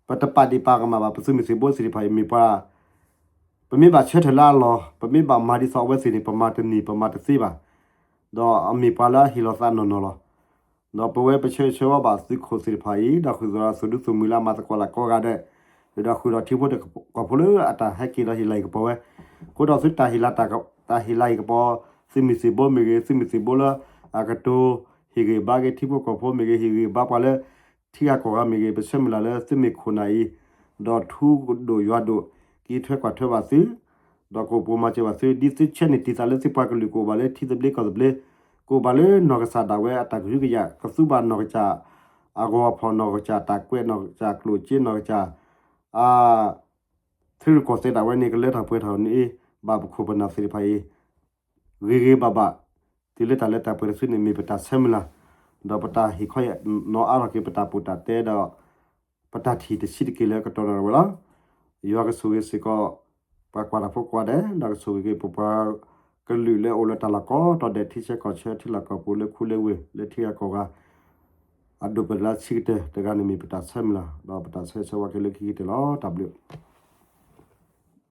ပတပာ်ဒံးပာ်ကမၣ်ဘၣ် ပသုးမုၢ်သံၣ်ဘိသ့ၣ်တဖၣ်အံၤ မ့ၢ်ပှၤ ပမ့ၢ်ဘၣ်ဆၢထၢၣ်လၢအလီၢ် ပမ့ၢ်ဘၣ်မၤဒ်သိးအဝဲသ့ၣ်န့ၣ် ပမၤတန့ၢ် ပမၤတသ့ဘၣ်. ဒီးအမ့ၢ်ပှၤလၢအဟ့ၣ်လီၤသးနီၢ်နီၢ်လီၤ. ဒီးပဝဲပဆၢဂ့ၤဆၢဝါဘၣ်သုးခိၣ်သ့ၣ်တဖၣ်အံၤ ဒီးဃုာ်ဒီးသုးဒူသုးမုၢ်လၢအမၤသကိးတၢ်ကိးဂၤဒဲး, ဒီးဃုာ်ဒီးထံဖိကီၢ်ဖိလၢအတၢ်ဟဲက့ၤဒီးဟ့ၣ်လၤကပီၤဝဲ, ဃုာ်ဒီးသုတၢ်ဟ့ၣ်လၤ တၢ်ဟ့ၣ်လၤကပီၤ သုးမုၢ်သံၣ်ဘိမ့ၢ်ဂ့ၤ သုးမုၢ်သံၣ်ဘိလၢ အကတိၤ ဟ့ၣ်ဂံၢ်ဘါက့ၤထံဖိကီၢ်ဖိမ့ၢ်ဂ့ၤ ဟ့ၣ်ဂံၢ်ဘါပှၤလၢ ထံဂၤကီၢ်ဂၤမ့ၢ်ဂ့ၤ ပဆၢမုၢ်လၢ်လၢသုမ့ၢ်ခိၣ်နၢ်အံၤ, ဒီးထူဒိၣ်ယွၤဒိၣ် က့ၤထွဲကွၢ်ထွဲဘၣ်သု ဒီးကအိၣ်ပိာ်မၤစၢၤဘၣ်သု ဒ်သုဆၢန့ၢ်တံၢ်သးလၢသုပှၤကလုာ် ကအိၣ်ဘၣ်လၢထံသဘျ့ကီၢ်သဘျ့, ကအိၣ်ဘၣ်လၢနီၢ်ကစၢ်ဒၣ်ဝဲအတၢ်ကဟုကယာ် ကသူဘၣ်နီၢ်ကစၢ် အဂီၤအဖီၣ် နီၢ်ကစၢ်တၢ်ကွဲး နီၢ်ကစၢ်ကျိၣ်စ့ နီၢ်ကစၢ် အ ထံရူၢ်ကီၢ်သဲးဒၣ်ဝဲန့ၣ် ကလၢထီၣ်ပှဲၤထီၣ်န့ၣ် ဘၣ်ပခိၣ်ပနၢ်သ့ၣ်တဖၣ်အံၤ ဂ့ၤဂ့ၤဘၣ်ဘၣ် တုၤလၢတၢ်လၢတၢ်ပှဲၤတစုန့ၣ် မ့ၢ်ပတၢ်ဆၢမုၢ်လၢ်, ဒီးပတၢ်ဟ့ၣ်ခီနီအါထီၣ်က့ၤ ပတၢ်ပူၤတၢ်တဲဒီး ပတၢ်ထံၣ်တဆံးတက့ၢ်လၢကတီၢ်ဒီးဝဲလီၤ. ယွၤကဆိၣ်ဂ့ၤစ့ၢ်ကီး ပှၤကွၢ်တၢ်ဖိကိးဂၤဒဲး ဒီးကဆိၣ်ဂ့ၤက့ၤပပှၤကလုာ်လၢအိၣ်လၢတၢ်လီၢ်ကိးတီၤဒဲး ထံဆၢကီၢ်ဆၢ ထံလီၢ်ကီၢ်ပူၤ လၢခူလၢဝ့ၢ် လၢထံဂၤကီၢ်ဂၤ အဒိၣ်ပှဲၤလၢဆံးကတၢၢ်တဂၤန့ၣ် မ့ၢ်ပတၢ်ဆၢမုၢ်လၢ် ဒီးပတၢ်ဆၢဂ့ၤဆၢဝါက့ၤလၢခံကတၢၢ်လီၤ. တၢ်ဘျုး